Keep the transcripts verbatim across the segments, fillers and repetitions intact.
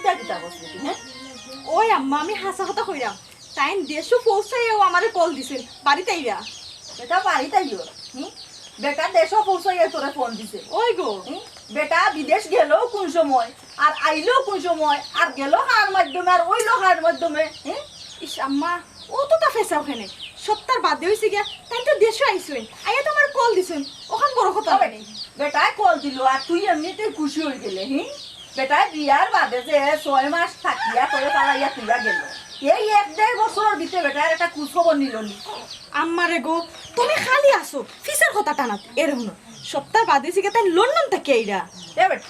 কিতা কিতা করছিস তুই, হ্যাঁ? ওই আম্মা, আমি হাছা কথা কইরাম। তাইন দেশো পৌঁছাইয়াউ আমারে কল দিছইন, বাড়িত আইরা। বেটা বাড়িত আইও, হুম? বেটা দেশো পৌঁছাইয়া তোরে ফোন দিছে। ওই গো। হুম? বেটা বিদেশ গেল কোন সময়, আর আইলো কোন সময়, আর গেল কার মাধ্যমে, আর অইলো কার মাধ্যমে, হুম? ইস আম্মা, অততা ফেছাও কেনে? সপ্তার বাদে অইছে গিয়া, তাইন তো দেশো আইছইন, আইয়া তো আমারে কল দিছইন, অখান বড় কথা নায়নি। বেটায় কল দিল আর তুই এমনিতেউ খুশি অইগেলে, হুম? বেটায় বিয়ার বাদে যে ছয় মাস থাকিয়া তোরে ফালাইয়া তুইয়া গেল, এই এক দেড় বছরর ভিতরে বেটায় একটা খোঁজ খবর নিল নি। আম্মা রে গো, তুমি খালি আছো ফিছার কথা টানাত। এরে হুনো, সপ্তার বাদে অইছে গিয়া তাইন লন্ডন থাকি আইরা। এ বেটা,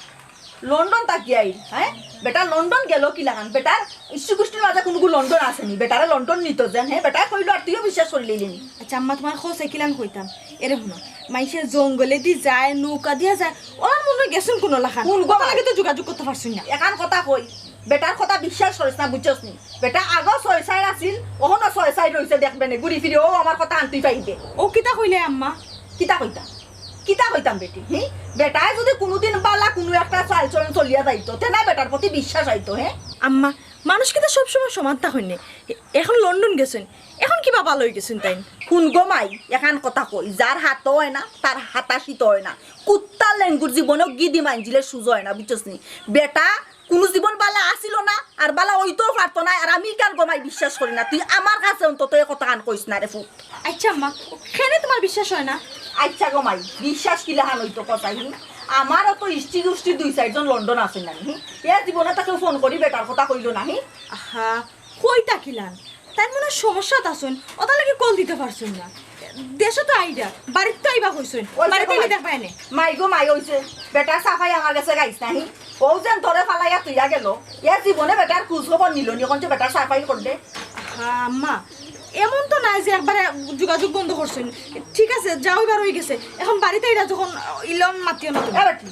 লন্ডন থাকি আইর, হ্যাঁ? বেটা লন্ডন গেল কিলাখান? বেটার ইষ্টি গুষ্টির মাঝে কুনুগু লন্ডন আছে নি? বেটারে লন্ডন নিতো যেন, হ্যাঁ? বেটায় কইলো আর তুইও বিশ্বাস করিলিলি নি। আচ্ছা আম্মা, তুমারে কওছে কিলান কইতাম। এরে হুনো, মাইনষে জঙ্গলেদি যায়, নৌকা দিয়া যায়, অলার মনো অয় গেছইন কুনু লাখান। কুন গো? অতার লাগি তো যোগাযোগ করতা পারছইন না। এখান কথা কই, বেটার কথা বিশ্বাস করিস না, বুঝছস নি? বেটা আগেও ছয় চাইর আছিল, অখনো ছয় চাইর রইছে, দেখবে নে, ঘুরি ফিরি অউ আমার কথা আনতেউ পাইবে। অউ কিতা কইলে আম্মা? কিতা কইতাম? কিতা কইতাম বেটি, হি? বেটায় যুদি কুনুদিন বালা কুনু একটা চাল-চলন চলিয়া যাইতো, তে না বেটার প্রতি বিশ্বাস আইতো, হে? আম্মা, মানুষ কিতা সবসময় সমান থাকইন নি? এখন লন্ডন গেছইন, এখন কিবা বালা অইগেছইন তাইন। হুন গো মাই, এখান কথা কই, যার হাতো অয় না, তার হাতা শীত অয় না। কুত্তা লেঙ্গুর জীবনেও গিদি মাঞ্জিলে সুজা অয় না, বুঝছস নি? বেটা কুনু জীবন বালা আছিল না, আর বালা অইতেও পারতো না, আর আমি ইখান গো মাই বিশ্বাস করি না। তুই আমার কাছে অন্তত এ কথাখান কইস না রে ফুত। আইচ্ছা আম্মা, কেনে তুমার বিশ্বাস অয় না? আইচ্ছা গো মাই, বিশ্বাস কিলাখান অইতো কও চাই? আমারও তো ইষ্টি গুষ্টি দুই চাইরজন লন্ডন আছে না নি। এ জীবনে তাকে ফোন করি বেটার কথা কইলো না হি। আহা, কইতা কিলান? তাইন মনো অয় সমস্যাত আছইন, অতার লাগি কল দিতা পারছইন না। দেশো তো আইরা, বাড়িত তো আইবা কইছইন, ওই যে বাড়িত আইলে কই? দেখবায় নে। মাই গো মাই, অইছে, বেটার সাফাই আমার গেছে গাইস না হি। অউ যেন তোরে ফালাইয়া তুইয়া গেল, এ জীবনে বেটার খোঁজ খবর নিল নি, অখন যে বেটার সাফাই করবে। হ্যাঁ আম্মা, এমন তো নায় যে একবারে যোগাযোগ বন্ধ করছইন। ঠিক আছে, যা অইবার অইগেছে, এখন বাড়িত আইরা যখন ইলন মাতিও না তুমি। এ বেটি,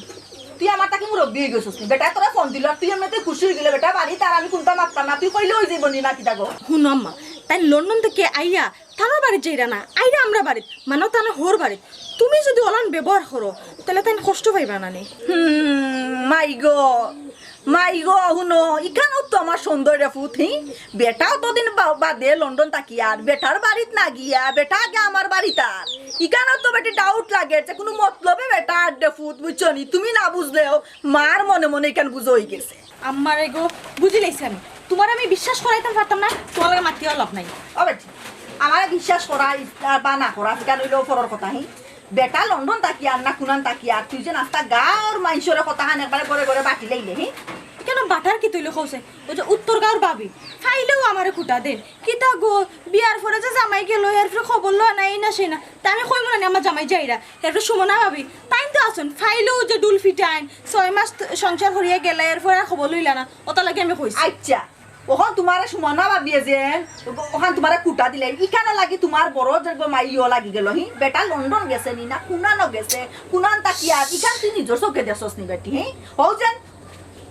তুই আমার থাকি মুরব্বি অইগেছস নি? বেটায় তোরে ফোন দিল, আর তুই এমনিতে খুশি অইগেলে, বেটা বাড়িত আর আমি কুনতা মাততাম না, তুই কইলে অইযাইবো নি না কিতা গো? হুনো আম্মা, তাইন লন্ডন থাকি আইয়া তান বাড়িত যাইরা না, আইরা আমরার বাড়িত, মানে তান হউর বাড়িত। তুমি যুদি অলান ব্যবহার করো, তাইলে তাইন কষ্ট পাইবা না নি? হুম, মাই গো, মাই গো, হুনো, ইখানউ তো আমার সন্দেহ রে ফুত, হি? বেটা অতদিন বা-, বাদে লন্ডন থাকিয়ার, বেটার বাড়িত না গিয়া, বেটা আগে আমার বাড়িত আর। ইখানউ তো বেটি doubt লাগে যে কুনু মতলবে বেটা আড্ডে ফুত, বুঝছো নি? তুমি না বুঝলেও মার মনে মনে ইখান বুঝা অইগেছে। আম্মা রে গো, বুঝিলাইছি আমি। তুমারে আমি বিশ্বাস করাইতাম পারতাম না, তুমার লগে মাতিয়াও লাভ নাই। ও বেটি, আমারে বিশ্বাস করাইস আর বা না করাইস, ইখান অইলো পরর কথা, হি? বেটা লন্ডন থাকিয়ার না কুনান থাকিয়ার, তুই যে নাস্তা গাঁওর মাইনষরে কথাখান একবারে ঘরে ঘরে বাটিলাইলে, হি? কেনে বাটার কিতা অইলো কওছে? অউ যে উত্তর গাঁওর ভাবি, ফাইলেউ আমারে খুটা দেইন। কিতা গো, বিয়ার পরে যে জামাই গেল, এরপরে খবর লয় না, এই না সেই না। তে আমি কইমু না নি আমার জামাই যাইরা। এরপরে সুমনা ভাবি, তাইন তো আছইন, ফাইলেউ যে ঢুল ফিটাইন, ছয় মাস ত-, সংসার করিয়া গেলা, এরপরে আর খবর লইলা না, অতার লাগি আমি কইছি। আইচ্ছা, অখন তুমারে সুমনা ভাবিয়ে যেন, অখান তুমারে খুটা দিলাইন, ইখানর লাগি তুমার বড় যে গো মাইও লাগি গেল, হি? বেটা লন্ডন গেছে নি না, কুনানো গেছে, কুনান থাকিয়ার, ইখান তুই নিজর চউখে দেখছস নি বেটি, হি? অউ যেন,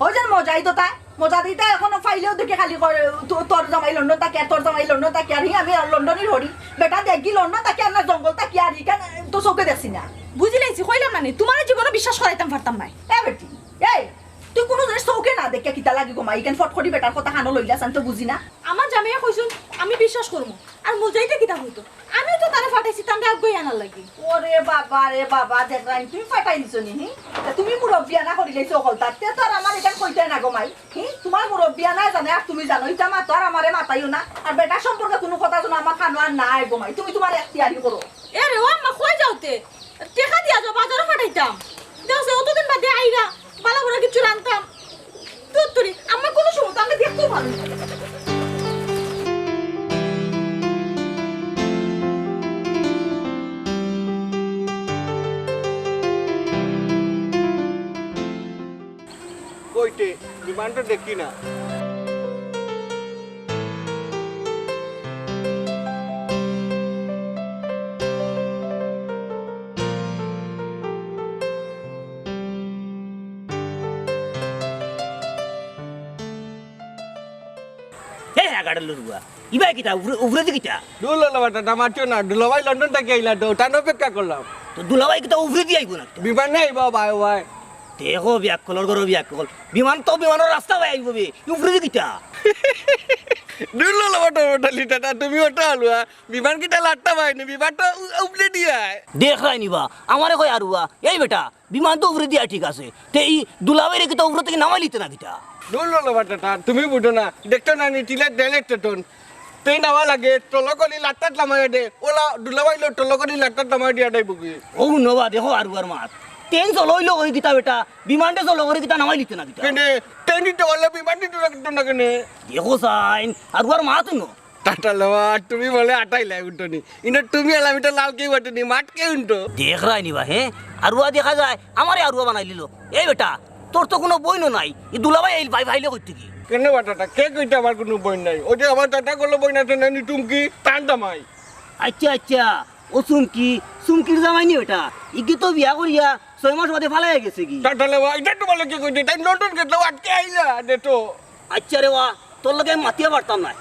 অউ যেন মজাই তো তাই, মজা দিতা অখনো ফাইলেউ দেখি খালি কয়, তো-, তোর জামাই লন্ডন থাকিয়ার, তোর জামাই লন্ডন থাকিয়ার, হি, আমি লন্ডনর হরি। বেটা দেখি লন্ডন থাকিয়ার না জঙ্গল থাকিয়ার, ইখান তো চউখে দেখছি না। বুঝিলাইছি, কইলাম না নি, তুমারে জীবনে বিশ্বাস করাইতাম পারতাম নায়। এ বেটি, এই, তুই কুনু জিনিস চউখে না দেখিয়া কিতার লাগি গো মাই, ইখান ফট করি বেটার কথা কানো লইলাস, আমি তো বুঝি না। আমার জামাইয়ে কইছইন, আমি বিশ্বাস করমু। আর মজাইতে কিতা কইতো? আমিউ তো তারে ফাটাইছি, তানরে আগুয়াই আনার লাগি। ওরে বাবা রে বাবা, দেখরায়নি, তুমি ফাটাই দিছো নি, হি? তা তুমি মুরব্বিয়ানা করিলাইছো অকলতা, তে তো আর আমারে ইখান কইতায় না গো মাই, হি? তুমার মুরব্বিয়ানায় জানে আর তুমি জানো, ইতা মাতো আর আমারে মাতাইও না। আর বেটার সম্পর্কে কুনু কথা যেন আমার কানো আর না আয় গো মাই, তুমি তুমার এখতিয়ারি করো। এরে ও আম্মা, কই যাও তে? টেকা দিয়া যাও, বাজারো ফাটাইতাম। দেখছো, অতদিন বাদে আইরা, বালা বুরা কিচ্ছু রানতাম। দুত্তুরি, আম্মা কুনু সময় তো আমি দেখতেও পারো না। কইতে, বিমানটা দেখি না। এ, আগাড়ে লড়ুয়া। ইবায় কিতা? উফরে, উফরেদি কিতা? দূর লড়ুয়া, টাটা মারছো না। দুলাভাই লন্ডন থাকি আইলা তো, তান অপেক্ষা করলাম। তো দুলাভাই কিতা উফরেদি আইবো না কিতা? বিমানে আইবা ভাই, ভাই। দেখো বিয়াক্কলর ঘরো বিয়াক্কল। বিমান তো বিমানর রাস্তা বায় আইবো বে। ই উফরেদি কিতা? দূর লো, লো, বটো, বটো, লিটাটা, তুমি ওটা হালুয়া। বিমান কিতা লাট্টা বায় নি, বিমান তো উ-, উফরেদি আয়। দেখরায় নি বা, আমারে কয় আরুয়া। এই বেটা, বিমান তো উফরেদি আয় ঠিক আছে। তে ই দুলাভাইরে কিতা উফরে থাকি নামাইলিতে না কিতা? দূর লো, লো, বটোটা, তুমি বুঝো না। দেখতো না নি, টিলার ডাইরেক্ট টেটন। তেইন আওয়া লাগে, তলকলি লাট্টাত লামাই দে। ওলা দুলাভাই লো তলকলি লাট্টাত লামাই দিয়া দেয় বুকি। ও নবা, দেখো আরুয়ার মাত। তেইন চলো অইলো কই কিতা বেটা, বিমানটা চলো করে কিতা নামাইলিতে না কিতা? কেনে, তেইন দিতে বলে বিমান দিতে না কিতা না কেনে? দেখো সাইন, আরুয়ার মাত হুনো। টাটা লওয়া, তুমি বলে আটাই লাই উঠো নি। ইনো তুমি এলাম এটা লাল কেউ উঠো নি, মাঠ কেউ উঠো। দেখরায় নি বা, হে? আরুয়া দেখা যায়, আমারে আরুয়া বানাইলিলো। এই বেটা, তোর তো কুনু বইনও নাই। ই দুলাভাই এই ভাই ভাইলে কইতে কি? কেনে বাটাটা? কে কইতে আমার কুনু বইন নাই? ওই যে আমার টাটা করলো বইন আছে না, নি চুমকি, তার জামাই। আচ্ছা, আচ্ছা, ও চুমকি, চুমকির জামাই নি বেটা? ইগি তো বিয়া করিয়া ছয় মাস বাদে ফালাইয়া গেছে কি? টাটা লেওয়া, এটা তো বলে কে কইতে? তাই লন্ডন গেছলো, আটকে আইলা, দে তো। আচ্ছা রে ওয়া, তোর লগে আমি মাতিয়া পারতাম না।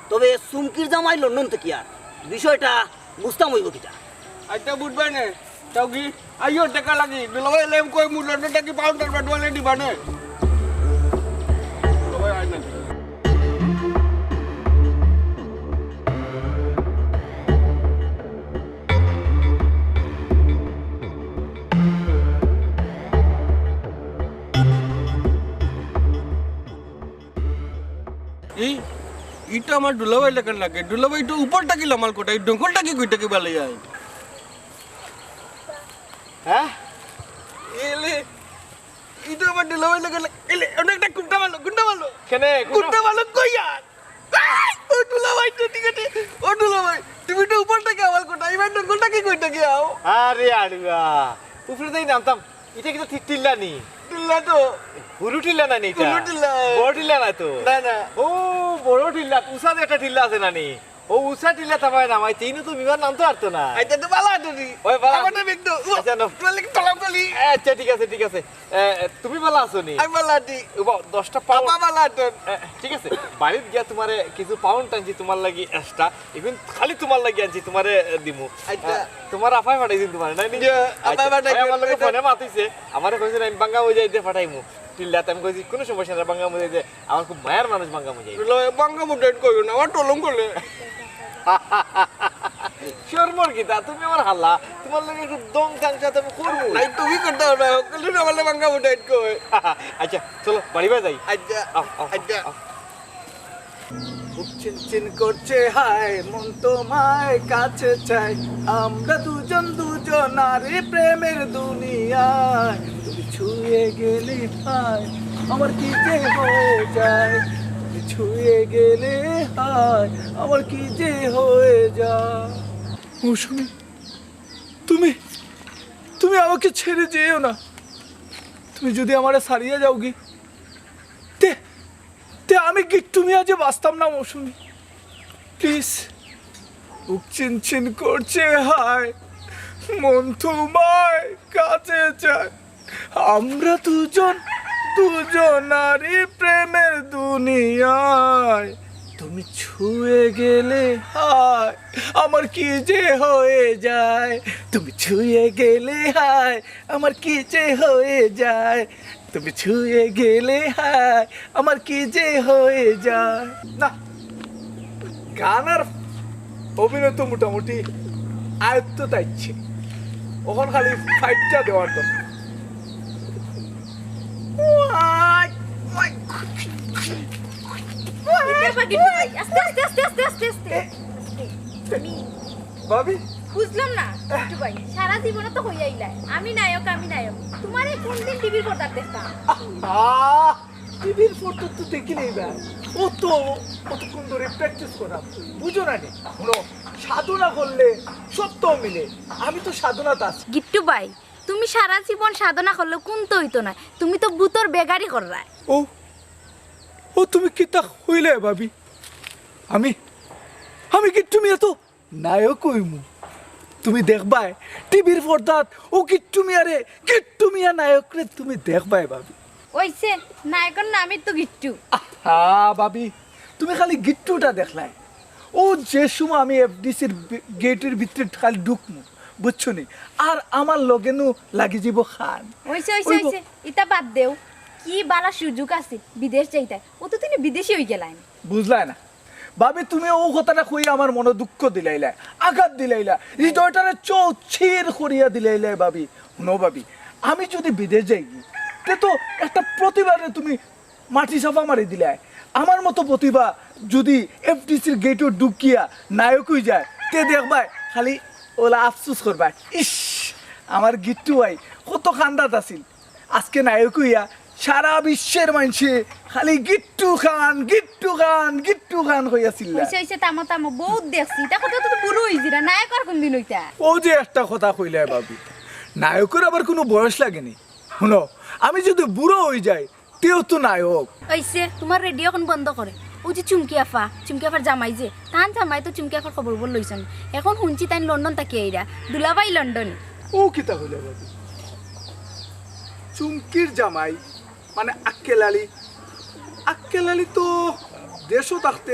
তবে চুমকির জামাই লন্ডন থাকিয়া বিষয়টা বুঝতাম অইবো কিতা। আচ্ছা, বুঝবায় নে। তাও কি? আইও, টেকা লাগি। দুলাভাই, এলে আমি কই, মুই লন্ডন থাকি পাউন্ড আর বাটুয়ালে দিবা নে। দুলাভাই, আয় না। এই, ইটা আমার দুলাভাই লাখান লাগে। দুলাভাই তো উপর থাকি লামাল কোটা, ই ডঙ্গল থাকি কই থাকি বালাই আয়। হ্যাঁ? এলে, ইটা আমার দুলাভাই লাখান লাগে। এলে, অনেকটা কুন্তা ভালো, কুন্তা ভালো। কেনে? কুন্তা ভালো কই আর? ও দুলাভাই, তো ঠিক আছে। ও দুলাভাই, তুমি তো উপর থাকি আমার কোটা, ইবার ডঙ্গল থাকি কই থাকি আও? আরে আড়ুয়া, উপরে তাই নামতাম। ইটা কিতা ঠি-, টিল্লা নি? টিল্লা তো। হুরু টিল্লা না নি ইটা? হুরু টিল্লা। বড় টিল্লা না তো? না, না। ও, বড় টিল্লা, উষা যে একটা টিল্লা আছে না নি? ও উষা টিল্লা তামায় নামাইতে, ইনো তো বিমান নামতে পারতো না। আচ্ছা, তো ভালা আছো নি? ওই ভালা আমার আছি। নাম একটু, ও, আচ্ছা, নাও। তোমার লাগে তলাম কলি। আচ্ছা, ঠিক আছে, ঠিক আছে। এ, এ, তুমি ভালা আছো নি? আমি ভালা আছি। ও বাবা, দশটা পাউন্ড। বাবা ভালা আছেন। এ, ঠিক আছে, বাড়িত গিয়া তোমারে কিছু পাউন্ড আনছি তোমার লাগি এক্সট্রা। এখন খালি তোমার লাগি আনছি, তোমারে, এ, দিমু। আচ্ছা। এ, তোমার আফায় পাঠাইছেন তোমারে, নাই নি? জি, আফায় আচ্ছা, পাঠাইছেন। ওই আমার লগে ফোনে মাতিছে, আমারে কইছে, "আমি বাঙ্গা হয়ে যাইতে পাঠাইমু।" টিল্লাতে আমি কইছি, "কোনো সমস্যা নাই, বাঙ্গা হয়ে যাইতে।" আমার খুব মায়ার মানুষ বাঙ্গা হয়ে যাইতে। বলে, "বাঙ্গা মুটাইট কইও না, আমার টলং করলে।" শরমর কিতা? তুমি আমার হালা, তোমার লগে একটু দম থাংসাতে আমি করবো। নাই, তুমি করতে পারবে, হকলে না বলে বাঙ্গা মুটাইট কই। আচ্ছা, চলো, বাড়ি বাড়ি যাই। আচ্ছা, আও, আও, আচ্ছা। আও। বুক চিনচিন করছে হায়, মন তোমায় কাছে চায়, আমরা দুজন দুজনার প্রেমের দুনিয়ায়। তুমি ছুঁয়ে গেলে হায়, আমার কি যে হয়ে যায়। তুমি ছুঁয়ে গেলে হায়, আমার কি যে হয়ে যায়। মৌসুমী, তুমি, তুমি আমাকে ছেড়ে যেও না। তুমি যদি আমারে ছাড়িয়া যাওগি, তে, তে আমি গিট্টু মিয়া যে বাঁচতাম না, মৌসুমী। প্লিজ। বুক চিনচিন করছে হায়, মন তোমায় কাছে চায়। আমরা দুজন দুজনারই প্রেমের দুনিয়ায়। তুমি ছুঁয়ে গেলে হায়, আমার কি যে হয়ে যায়। তুমি ছুঁয়ে গেলে হায়, আমার কি যে হয়ে যায়। তুমি ছুঁয়ে গেলে হায়, আমার কি যে হয়ে যায়। না, গান আর অভিনয় তো মোটামুটি আয়ত্ত তাইছে, অখন খালি ফাইটটা দেওয়ার দরকার। ওয়াই, ওয়াই। আস্তে, আস্তে, আস্তে, আস্তে, আস্তে, আস্তে। এ, আস্তে। আমি ভাবি? বুঝলাম না, একটু ভাই, সারা জীবনে তো হইয়া আইলায়, "আমি নায়ক, আমি নায়ক।" তোমারে কোন দিন টিভির পর্দাত দেখতাম? আহ, টিভির পর্দাত তো দেখি নাই বা। ও তো, অতক্ষণ ধরে প্র্যাকটিস করা। বুঝো না নি? হুনো, সাধনা করলে সত্য মিলে। আমি তো সাধনাত আছি। গিট্টু ভাই, তুমি সারা জীবন সাধনা করলে কুন্তা অইতো নায়। তুমি তো ভূতর বেগারি কররায়। ও, ও তুমি কিতা কইলে ভাবি? আমি, আমি গিট্টু মিয়া তো নায়ক অইমু। তুমি দেখবায়, টিভির পর্দাত ও গিট্টু মিয়ারে, গিট্টু মিয়া নায়করে তুমি দেখবায়, ভাবি। অইছে, নায়কর নামই তো গিট্টু। আহা, ভাবি, তুমি খালি গিট্টুটা দেখলায়। ও যে সময় আমি এফডিসির বি-, গেটের ভিতরে খালি ঢুকমু, বুঝছো নি? আর আমার লগে নু লাগি যাইবো খান। অইছে, অইছে, অইবো। অইছে। ইতা বাদ দেও। কি বালা সুযোগ আছে বিদেশ যাইতায়? অউ তো তুমি বিদেশি অইগেলায়। বুঝলায় না? ভাবি, তুমি অউ কথাটা কইয়া আমার মনো দুঃখ দিলাইলায়, আঘাত দিলাইলায়, হৃদয়টারে চৌচির করিয়া দিলাইলায় ভাবি। হুনো ভাবি, আমি যুদি বিদেশ যাইগি, তে তো একটা প্রতিভারে তুমি মাটি চাপা মারি দিলায়। আমার মতো প্রতিভা যুদি এফডিসির গেটো ঢুকিয়া নায়ক অইযায়, তে দেখবায় খালি অলা আফসোস করবায়, "ইস, আমার গিট্টু ভাই কত কান্দাত আছিল, আজকে নায়ক অইয়া সারা বিশ্বের মানষে খালি গিট্টু খান, গিট্টু খান, গিট্টু খান" কইয়া চিল্লায়। অইছে, অইছে, থামো, থামো, বউত দেখছি। ইতা কইতে কইতে তো বুড়া অইযিরা, নায়ক আর কুনদিন অইতা? অউ যে একটা কথা কইলায় ভাবি, নায়কর আবার কুনু বয়স লাগে নি। হুনো, আমি যুদি বুড়া অইযাই, তেও তো নায়ক। অইছে, তুমার রেডিও অখন বন্ধ করো। অউ যে চুমকি আফা, চুমকি আফার জামাই যে, তান জামাই তো চুমকি আফার খবর-উবর লইছইন। অখন হুনছি তাইন লন্ডন থাকি আইরা, দুলাভাই লন্ডনে। অউ কিতা কইলায় ভাবি? চুমকির জামাই, মানে আক্কেল আলী, আক্কেল আলী তো দেশো থাকতে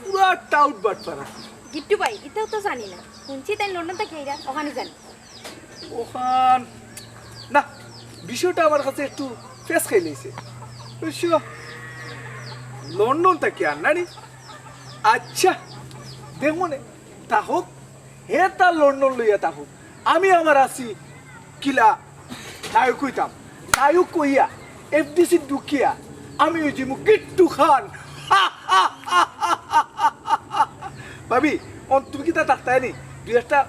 পুরা টাউট বাটপার আছিল। গিট্টু ভাই, ইতাও তো জানি না। হুনছি তাইন লন্ডন থাকি আইরা, অখান জানি। অখান না, বিষয়টা আমার কাছে একটু ফেস খাইলাইছে। বুঝছো? লন্ডন থাকি আর নানি? আচ্ছা, দেখমুনে, থাকউক, হে তার লন্ডন লইয়া থাকউক। আমি আমার আছি কিলা নায়ক অইতাম। নায়ক অইয়া, এফডিসি ঢুকিয়া, আমি অইযিমু গিট্টু খান। ভাবি, অন তুমি কিতা থাকতায় নি? দুই একটা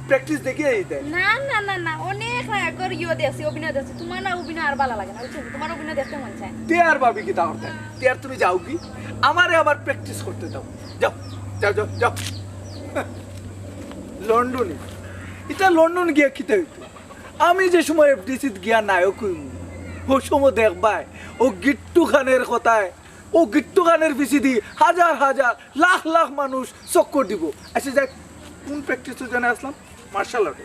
প্র্যাকটিস দেখিয়া আইতায়। না, না, না, না, অনেক নায়কর ইয়ো দেখছি, অভিনয় দেখছি। তুমার না অভিনয় আর বালা লাগে না, বুঝছো? তুমার অভিনয় দেখতে মন চায়। তে আর ভাবি কিতা করতায়? তে আর তুমি যাওগি? আমারে আবার প্র্যাকটিস করতে দাও। যাও, যাও, যাও, যাও। লন্ডনে। ইতা লন্ডন গিয়া কিতা অইতো? আমি যে সময় এফডিসিত গিয়া নায়ক অইমু, অউ সময় দেখবায়, অউ গিট্টু খানের কথায়, অউ গিট্টু খানের পিছেদি হাজার হাজার, লাখ লাখ মানুষ চক্কর দিবো। আচ্ছা যাক, কুন প্র্যাকটিসো জানি আছলাম? মার্শাল আর্টে।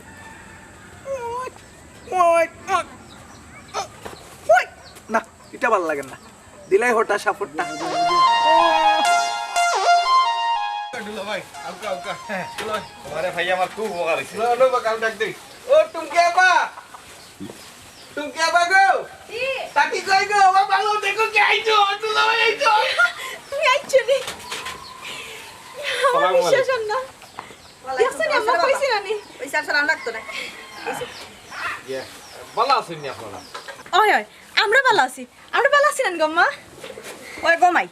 না, ইটা ভালা লাগে না। দিলাই হটা সাপোর্টটা। দুলাভাই, আউক্কা, আউক্কা। দুলাভাই, তুমারে পাইয়া আমার খুব উপকার অইছে। লো, লো, বা, কাল ডাক দেই। ও, টুমকি আপা। টুমকি আপা গো। কি? তাতি কই গো? ও, ভালা দেখো কে আইছো? দুলাভাই আইছো। তুমি আইছো নি? আমার সালাম আলাইকুম। বিশ্বাস অর না। দেখছো নি, আম্মা কইছি না নি? ওই স্যার, স্যার, আমরা তো না। ইয়ে, ভালা আছইন নি আপনারা? অয়, অয়, আমরা ভালা আছি। আমরা ভালা আছি না গো, আম্মা? ওই গো মাই,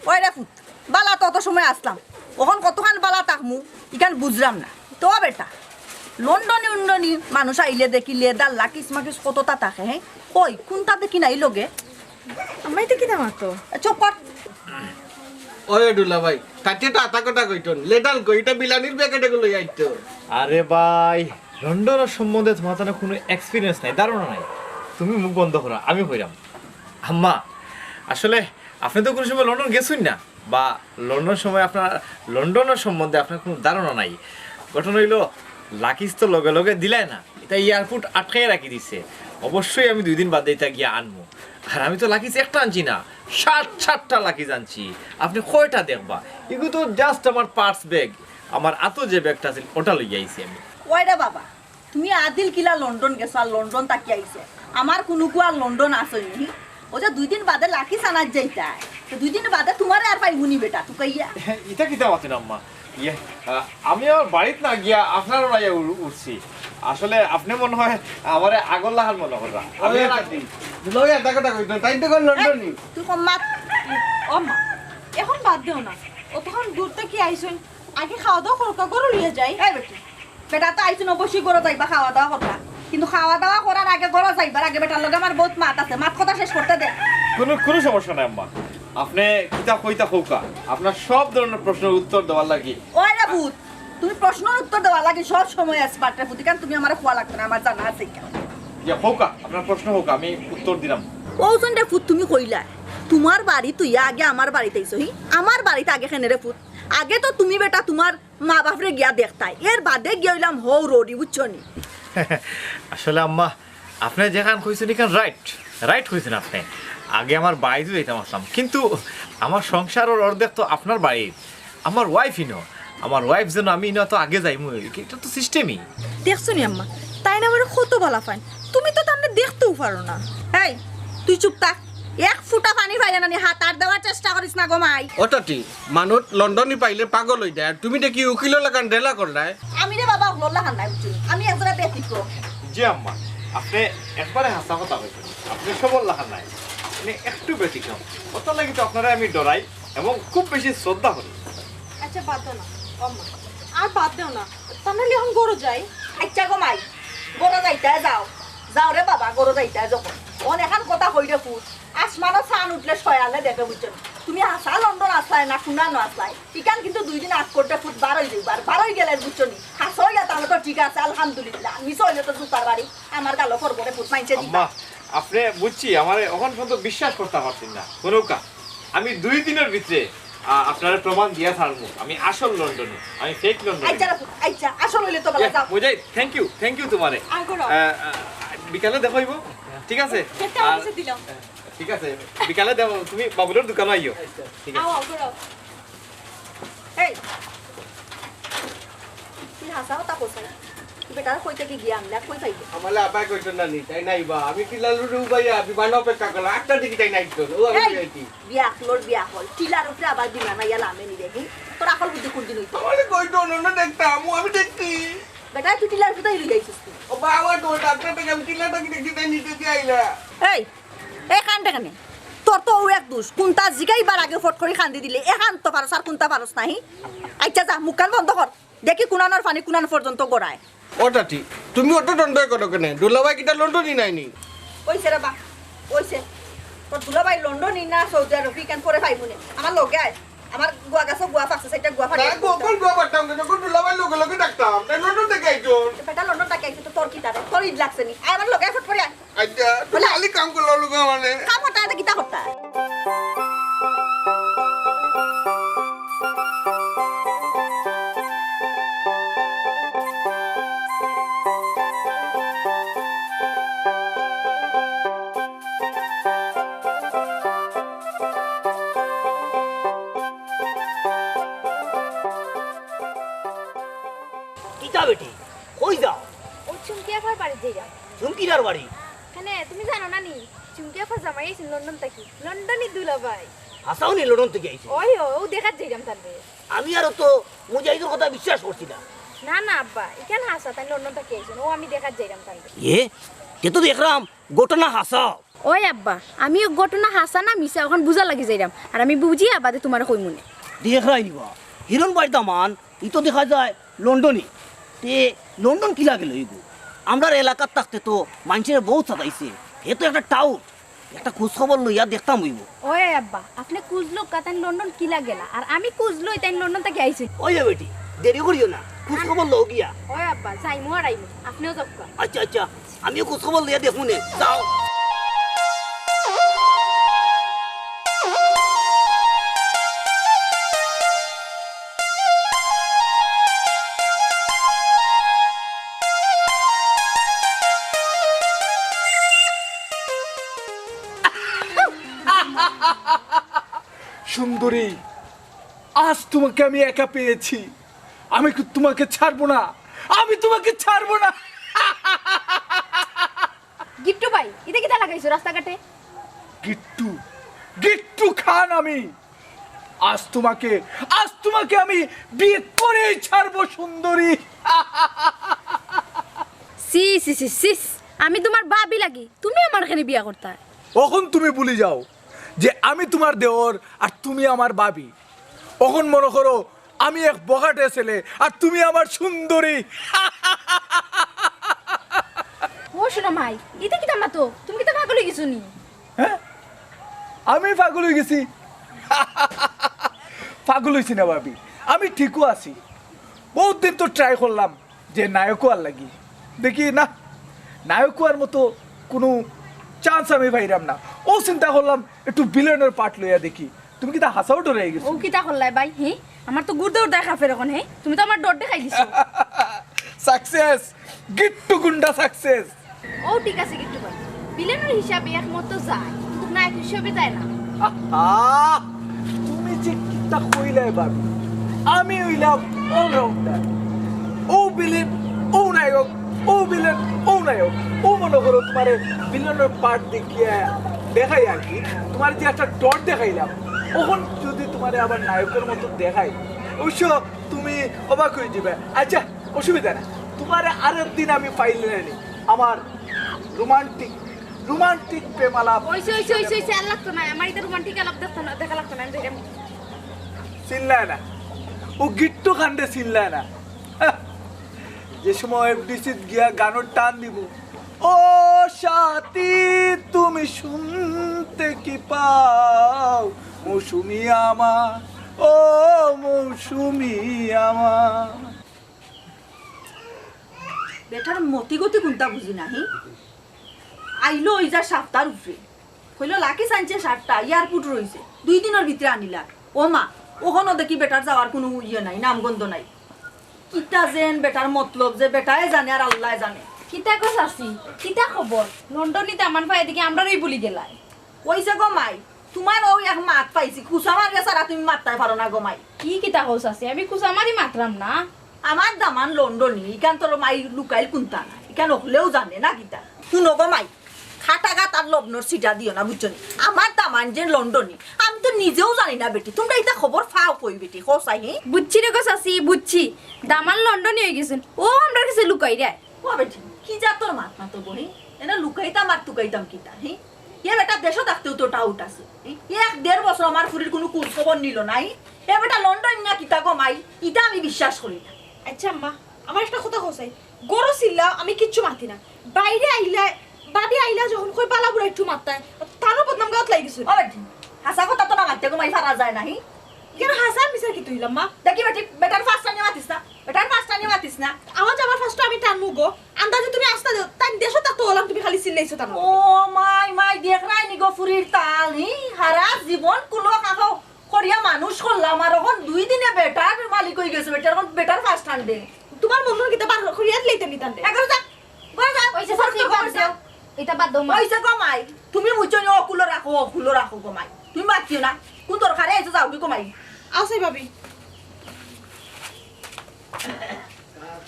ওই রে পুত, ভালা তো অত সময় আছলাম, অখন কতখান ভালা থাকমু, ইখান বুঝলাম না। তো বেটা, লন্ডনি উন্ডনি মানুষ আইলে দেখি লেদার লাকিস মাকিস কততা থাকে, হে? কই, কুনতা দেখি নাই লগে? আম্মা, ইতা কিতা মাতো? এ, চুপ কর। ওই দুলাভাই, তাতে তো আতা কথা কইতন, লেদার কই, ইটা বিলানির প্যাকেটে গুলো আইতো। আরে ভাই, লন্ডনর সম্বন্ধে তুমার তো কুনু এক্সপিরিয়েন্স নাই, ধারণা নাই। তুমি মুখ বন্ধ করো, আমি কইরাম। আম্মা, আসলে আপনে তো কুনু সময় লন্ডন গেছইন না, বা লন্ডন সময় আপনার, লন্ডনর সম্বন্ধে আপনার কুনু ধারণা নাই। ঘটনা অইলো, লাকিস তো লগে লগে দিলায় না, ইটা এয়ারপোর্ট আটকাইয়া রাখি দিছে। অবশ্যই আমি দুই দিন বাদে ইটা গিয়া আনমু। আর আমি তো লাকিস একটা আনছি না, সাত সাতটা লাকিস আনছি। আপনে কয়টা দেখবা? ইগু তো just আমার পার্স ব্যাগ, আমার আতো যে ব্যাগটা আছিল, ওটা লইয়া আইছি আমি। ওই রে বাবা, তুমি আদিল কিলা লন্ডন গেছো আর লন্ডন থাকি আইছো? আমার কুনুগু আর লন্ডন আছইন নি? ও যে দুই দিন বাদে লাকিস আনাত যাইতায়, তে দুই দিন বাদে তুমারে আর পাইমু নি বেটা, তুকাইয়া। ইতা কিতা মাতইন আম্মা? ইয়ে, আ, আমি আমার বাড়িত না গিয়া আপনার বাড়ি উর-, উঠছি। আসলে আপনে মনে হয় আমারে আগর লাখান মনে কররা। আমি আর আগ- দুলাভাই, একটা কথা কইতো, তাইন তো কইন লন্ডনি। তুই কম মাত। ও মা, অখন বাদ দেও না, অতখান দূর থাকি আইছইন, আগে খাওয়া দাওয়া করউক্কা, ঘরো লইয়া যাই। এই বেটি, বেটা তো আইছইন, অবশ্যই ঘরো যাইবা, খাওয়া দাওয়া করবা, কিন্তু খাওয়া দাওয়া করার আগে, ঘরো যাইবার আগে বেটার লগে আমার বউত মাত আছে, মাত কথা শেষ করতে দে। কুনু, কুনু সমস্যা নাই আম্মা, আপনে কিতা কইতা কউক্কা, আপনার সব ধরনের প্রশ্নের উত্তর দেওয়ার লাগি। ওই রে পুত, তুমি প্রশ্নর উত্তর দেওয়ার লাগি সব সময় এক্সপার্ট রে পুত, ইখান তুমি আমারে কওয়া লাগতো না, আমার জানা আছে ইখান। ইয়া, কউক্কা, আপনার প্রশ্ন কউক্কা, আমি উত্তর দিরাম। অউ যে রে পুত তুমি কইলায়, তুমার বাড়ি থইয়া আগে আমার বাড়িত আইছো, হি? আমার বাড়িত আগে কেনে রে পুত? আগে তো তুমি বেটা তুমার মা বাপরে গিয়া দেখতায়, এর বাদে গিয়া অইলাম হউ রডি, বুঝছো নি? আসলে আম্মা, আপনে যেখান কইছইন ইখান রাইট, রাইট কইছইন আপনে। আগে আমার বাড়িত যাইতাম আছলাম, কিন্তু আমার সংসারর অর্ধেক তো আপনার বাড়িত। আমার ওয়াইফ ইনো, আমার ওয়াইফ যেন আমি না তো আগে যাইমু, এটা তো সিস্টেমই। দেখছো নি আম্মা, তাইন আমারে কত ভালা পাইন, তুমি তো তানরে দেখতেও পারো না। এই, তুই চুপ থাক, এক ফুটা পানি পাইলে না নি হাত আর দেওয়ার চেষ্টা করিস না গো মাই। ওটা ঠিক, মানুষ লন্ডনি পাইলে পাগল অই যায়, আর তুমি দেখি উকিলর লাখান ডেলা করলায়। আমি রে বাবা, অগুলর লাখান নায়, বুঝছো নি? আমি একজনে ব্যতিক্রম। জি আম্মা, আপনি একবারে হাছা কথা কইছেন, আপনি সবর লাখান নায়, আপনি একটু ব্যতিক্রম। অত লাগি তো আপনারে আমি ডরাই এবং খুব বেশি শ্রদ্ধা করি। আচ্ছা, বাদ দেও না, ও আম্মা, আর বাদ দেও না, তা নাইলে এখন ঘরো যাই। আচ্ছা গো মাই, ঘরো যাইতায় যাও, যাও রে বাবা, ঘরো যাইতায় যখন। অন এখান কথা কই রে পুত, আসমানো চান উঠলে শয়ালে দেখে, বুঝছো নি? তুমি হাছা লন্ডন আছলায় না কুনানো আছলায়, ইখান কিন্তু দুই দিন আগ করতে পুত বার অই যাইবার, বার অই গেলে, বুঝছো নি? হাছা অইয়া তাইলে তো ঠিক আছে, আলহামদুলিল্লাহ, মিছা অইলে তো জুতার বাড়ি আমার গালো পড়বো রে পুত, মাইনষে দিবা। আম্মা, আপনি বুঝছি, আমারে অখন পর্যন্ত বিশ্বাস করতা পারছেন না। হুনউক্কা, আমি দুই দিনর ভিতরে, আ, আপনারে প্রমাণ দিয়া ছাড়মু, আমি আসল লন্ডনি, আমি ফেক লন্ডনি। আচ্ছা রাখো, আচ্ছা, আসল অইলে তো ভালা, ইয়া, যাও। বুঝাই, thank you, thank you তোমারে। আয় করো। আ, আ, বিকালে দেখা অইবো, ঠিক আছে? একটা আর অফিসে দিলাম। ঠিক আছে, বিকালে দেখো, তুমি বাবুলর দোকানো আইও। আচ্ছা, ঠিক আছে। আও, আও, করো। এই, তুই হাছা কথা কছাই। তুই বেটারে কইতে কি গিয়া আনলে, আর কই পাইবে? আমারে আব্বায় কইতো না নি, তাই নাই বা। আমি টিলার উপরে উবাইয়া বিমান অপেক্ষা করলাম। আটটার দিকে তাই নাই তো। ও আমি এই, যাইতি। বিয়াকলর বিয়াকল। টিলার উপরে আবার বিমান আইয়া লামে নি রে, হুম? তোর আকল বুদ্ধি কোন দিন অইতো? আমারে কইতো না, না দেখতাম, ও আমি দেখতি। বেটা, তুই টিলার উপরে তাই লই আইছিস তুই। ও বাবা, তো ডাক্তার থেকে আমি টিলাটা কি দেখি, তাই নিতে দিয়ে আইলা। এই, এই কানটা কেনে? তোর তো অউ এক দুষ, কুনতা জিগাইবার আগে ফট করি কান্দি দিলে, এখান তো পারস আর কুনতা পারস না, হি? আচ্ছা যা, মুখখান বন্ধ কর, দেখি কুনানোর পানি কুনান পর্যন্ত গড়ায়। ও টাটি, তুমি অত দন্দ করো কেনে? দুলাভাই কিতা লন্ডনি নায়নি? অইছে রে বা, অইছে। তোর দুলাভাই লন্ডনি না সৌদি আরব, ইখান পরে পাইমু নে। আমার লগে আয়, আমার গুয়া গাছো গুয়া ফাকছে, সেটা গুয়া ফাটি। না, গো, কোন গুয়া ফাটতাম না, যখন দুলাভাই লগে লগে ডাকতাম, তাই লন্ডন থেকে আইতো। বেটা লন্ডন থেকে আইছে তো তোর কিতা রে? তোর ইদ লাগছে নি? আয় আমার লগে ফট করি আয়। আচ্ছা, তুমি বলে খালি কাম করলা লোক মানে। কাম করতা না, কিতা করতা? কিতা বেটি, কই যাও? ও চুমকি আপার বাড়ি যাইরাম। চুমকির আর বাড়ি? কেনে, তুমি জানো না নি? চুমকি আপার জামাই আইছে লন্ডন থাকি। লন্ডনি দুলাভাই। হাছাউ নি লন্ডন থাকি আইছে? ওই, ও, ও দেখাত যাইরাম তানরে। আমি আরো তো মুজাহিদর কথা বিশ্বাস করছি না। না, না আব্বা, ইখান হাছা, তাইন লন্ডন থাকি আইছইন। ও আমি দেখাত যাইরাম তানরে। এ, তে তো দেখরাম ঘটনা হাছা। ওই আব্বা, আমি ও ঘটনা হাছা না মিছা অখন বুঝা লাগি যাইরাম, আর আমি বুঝিয়া বাদে তুমারে কইমুনে। দেখরায় নি বা, হিরন ভাইর দামান, ই তো দেখা যায় লন্ডনি। তে লন্ডন কিলা গেল ইগু? আমরার এলাকাত থাকতে তো মাইনষে বউত সাতাইছে। হে তো একটা টাউট, একটা খোঁজ খবর লইয়া দেখতাম অইবো। ওই আব্বা, আপনে খোঁজ লউক্কা তাইন লন্ডন কিলা গেলা, আর আমি খোঁজ লই তাইন লন্ডন থাকি আইছইন। ওই বেটি, দেরি করিও না, খোঁজ খবর লও গিয়া। ওই আব্বা, যাইমু আর আইমু, আপনেও যাউক্কা। আচ্ছা, আচ্ছা, আমিও খোঁজ খবর লইয়া দেখমুনে, যাও। সুন্দরী, আজ তোমাকে আমি একা পেয়েছি, আমি কি তোমাকে ছাড়বো না, আমি তোমাকে ছাড়বো না। গিট্টু ভাই, ইতা কিতা লাগাইছো রাস্তাঘাটে? গিট্টু, গিট্টু খান আমি। আজ তোমাকে, আজ তোমাকে আমি বিয়ে করেই ছাড়বো সুন্দরী। ছি, ছি, ছি, ছি, আমি তুমার ভাবি লাগি, তুমি আমার কেনে বিয়া করতায়? অখন তুমি ভুলি যাও যে আমি তুমার দেওর আর তুমি আমার ভাবি। অখন মনো করো আমি এক বখাটে ছেলে আর তুমি আমার সুন্দরী। ও সোনা মাই, ইতা কিতা মাতো? তুমি কিতা পাগল অই গেছো নি? হ্যাঁ? আমি পাগল অই গেছি? পাগল অইছি না ভাবি, আমি ঠিকউ আছি। বউত দিন তো try করলাম যে নায়ক অওয়ার লাগি, দেখি না, নায়ক অওয়ার মতো কুনু chance আমি পাইরাম না। অউ চিন্তা করলাম একটু villain-র part লইয়া দেখি। তুমি কিতা হাছাউ ডরাই গেছো? ও কিতা করলায় ভাই, হি? আমার তো গুর্দা উর্দায় কাঁপের অখন, হি? তুমি তো আমার ডর দেখাই দিছো। Success, গিট্টু গুন্ডা success। ও ঠিক আছে গিট্টু ভাই, villain-র হিসাবে একমত তো যায়, কিন্তু নায়ক হিসাবে যায় না। আহা, তুমি যে কিতা কইলায় ভাবি, আমি অইলাম অলরাউন্ডার। ও ভিলেন, ও নায়ক, ও ভিলেন, ও নায়ক। ও মনো করো তুমারে ভিলেনর পার্ট দেখিয়া দেখাই আর কি, তুমারে যে একটা ডর দেখাইলাম, অখন যুদি তুমারে আবার নায়কর মতো দেখাই, অবশ্য তুমি অবাক অইযিবায়। আচ্ছা, অসুবিধা না, তুমারে আরেকদিন আমি পাইলে নি আমার রোমান্টিক, রোমান্টিক প্রেম আলাপ। অইছে, অইছে, অইছে, অইছে, আর লাগতো নায়। আমার ইতা রোমান্টিক আলাপ দেখতো না, দেখা লাগতো নায়, আমি যাইরাম। চিনলায় না, ও গিট্টু খানরে চিনলায় না। হ্যাঁ, যে সময় এফডিসিত গিয়া গানর টান দিবো, "ও সাথী, তুমি শুনতে কি পাও, মৌসুমী আমার, ও মৌসুমী আমার।" বেটার মতি গতি কুনতা বুজি না, হি? আইলো অউ যে সাপ্তার উপরে। কইলো, "লাকি সানছে সাতটা, এয়ারপোর্ট রইছে। দুই দিনর ভিতরে আনিলা।" ও মা, অখনো দেখি বেটার যাওয়ার কুনু ইয়ে নাই, নামগন্ধ নাই। কিতা যেন বেটার মতলব যে বেটায় জানে আর আল্লায় জানে। কিতা গো চাচি, কিতা খবর? লন্ডনিত দামান পাইয়া দেখি আমরারেউ ভুলি গেলায়। অইছে গো মাই, তুমার অউ এক মাত পাইছি, কুচা মারিয়া ছাড়া তুমি মাততায় পারো না গো মাই। কি কিতা কও চাচি, আমি কুচা মারি মাতরাম না। আমার দামান লন্ডনি, ইখান তোর মাই লুকাইল কুনতা না, ইখান অকলেউ জানে না কিতা। হুনো গো মাই, খাটা গাত আর লবণর ছিটা দিও না, বুঝছো নি? আমার দামান যে লন্ডনি, আমি তো নিজেও জানি না বেটি, তুমরা ইতা খবর পাও কই বেটি, কও চাই, হি? বুঝছি রে গো চাচি, বুঝছি, দামান লন্ডনি অইগেছইন, অউ আমরার গেছে লুকাইরায়। ও বেটি, কি জাতর মাত মাতো গো, হি? এনে লুকাইতাম আর তুকাইতাম কিতা, হি? এ বেটা দেশো থাকতেউ তো ডাউট আছে, হি? এক দেড় বছর আমার ফুরির কুনু খোঁজ খবর নিলো না, হি? এ বেটা লন্ডনি না কিতা গো মাই, ইতা আমি বিশ্বাস করি না। আচ্ছা আম্মা, আমার একটা কথা কও চাই, ঘরো চিল্লাও, আমি কিচ্ছু মাতি না, বাইরে আইলা, বাদে আইলা যখন কই বালা বুরা একটু মাততায়, তানও বদনাম গাউত লাগি গেছে। ও বেটি, হাছা কথা তো না মাততে গো মাই, পারা যায় না, হি? কেনে হাছা মিছা কিতা কইলাম মা? দেখি বেটি, বেটার ফাঁস টানিয়া মাতিস না, বেটার ফাঁস টানিয়া মাতিস না। আমার জামার ফাঁসটা আমি টানমু গো। আন্দাজে তুমি আস্তা দেও, তাইন দেশো থাকতো অলান তুমি খালি চিল্লাইছো তানর। ও মাই, মাই, দেখরায় নি গো ফুরির তাল, হি? হারা জীবন কুলো কাকো করিয়া মানুষ করলাম, আর অখন দুই দিনে বেটার মালিক অইগেছে, বেটার অখন বেটার ফাঁস টানবে। তুমার মনর কিতা বার করিয়া দিলে ইতা নিতাম দে। এগারো যা, ঘরো যা। অইছে, ঘরো চাচি, যা, বাদ ঘরো যা। দেও। ইতা বাদ দেও, মা। অইছে গো মাই, তুমি বুঝছো নি, অকুলো রাখো, অকুলো রাখো গো মাই। তুমি মাতিও না, কুন দরকারে আইছো, যাওগি গো মাই। আও চাই ভাবি।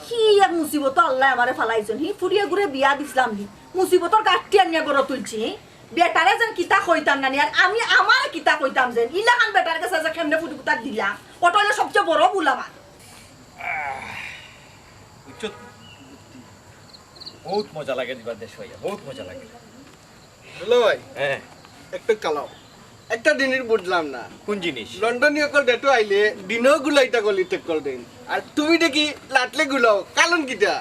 কি এক মুসিবতো আল্লায় আমারে ফালাইছইন, হি? ফুরিয়ে গুরে বিয়া দিছলাম নি, মুসিবতর গাঁঠটি আনিয়া ঘরো তুলছি, হি? বেটারে যেন কিতা কইতাম না নি, আর আমি আমারে কিতা কইতাম যেন, ইলাখান বেটার গেছে যে কেমনে ফুটি কুতা দিলাম, অটা অইলো সবচেয়ে বড় ভুল আমার। বুঝছো তো? বহুত মজা লাগে দিবার দেশো আইয়া, বহুত মজা লাগে। দুলাভাই, হ্যাঁ। একটু কালাও। একটা জিনিস বুঝলাম না। কোন জিনিস? লন্ডনি অকল ডেটো আইলে দিনও গুলাইতা গলি টেক্কল দেইন। আর তুমি দেখি লাটলে গুলাও, কারণ কিতা?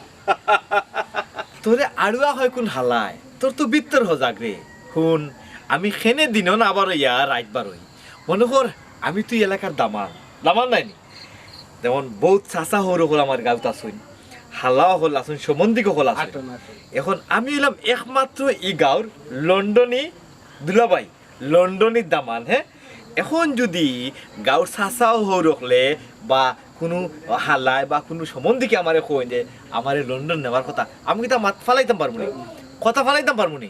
তোরে আড়ুয়া কয় কুন হালায়? তোর তো ভিতর হজাগ রে। হুন, আমি কেনে দিনও না বারইয়া রাইত বারই। মনো কর, আমি তো ই এলাকার দামান। দামান নায় নি? যেমন বউত চাচা হউর অকল আমার গাউত আছইন, হালা অকল আছইন, সম্বন্ধিক অকল আছইন। আটন, আটন। এখন আমি অইলাম একমাত্র ই গাউর লন্ডনি দুলাভাই, লন্ডনি দামান, হে? এখন যুদি গাউর চাচা হউর অকলে বা কুনু হালায় বা কুনু সম্বন্ধিকে আমারে কইন যে আমারে লন্ডন নেওয়ার কথা, আমি কিতা মাত ফালাইতাম পারমু নি? কথা ফালাইতাম পারমু নি?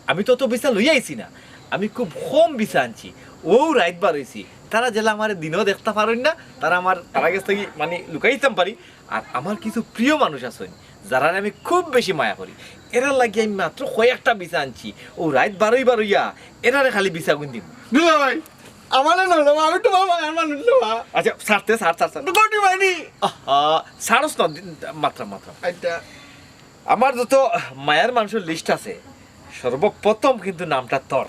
আমি তো অত পয়সা লইয়া আইছি না, আমি খুব কম পয়সা আনছি। অউ রাইত বারইছি, তারা যেলা আমারে দিনও দেখতা পারইন না, তারা আমার, তারার গেছ থাকি মানি লুকাইতাম পারি। আর আমার কিছু প্রিয় মানুষ আছইন, যারারে আমি খুব বেশি মায়া করি, এরার লাগি আমি মাত্র কয়েকটা পয়সা আনছি। অউ রাইত বারই বারইয়া এরারে খালি পয়সাগুইন দিমু। দুলাভাই, আমারে না, না, আমি তুমার মায়ার মানুষ না। আচ্ছা, ছাড়তে, ছাড়, ছাড়, ছাড়। গুটি মানি। আহা, ছাড়স না, দি-, মাতরাম, মাতরাম। আচ্ছা। আমার যত মায়ার মানুষর লিস্ট আছে, সর্বপ্রথম কিন্তু নামটা তোর।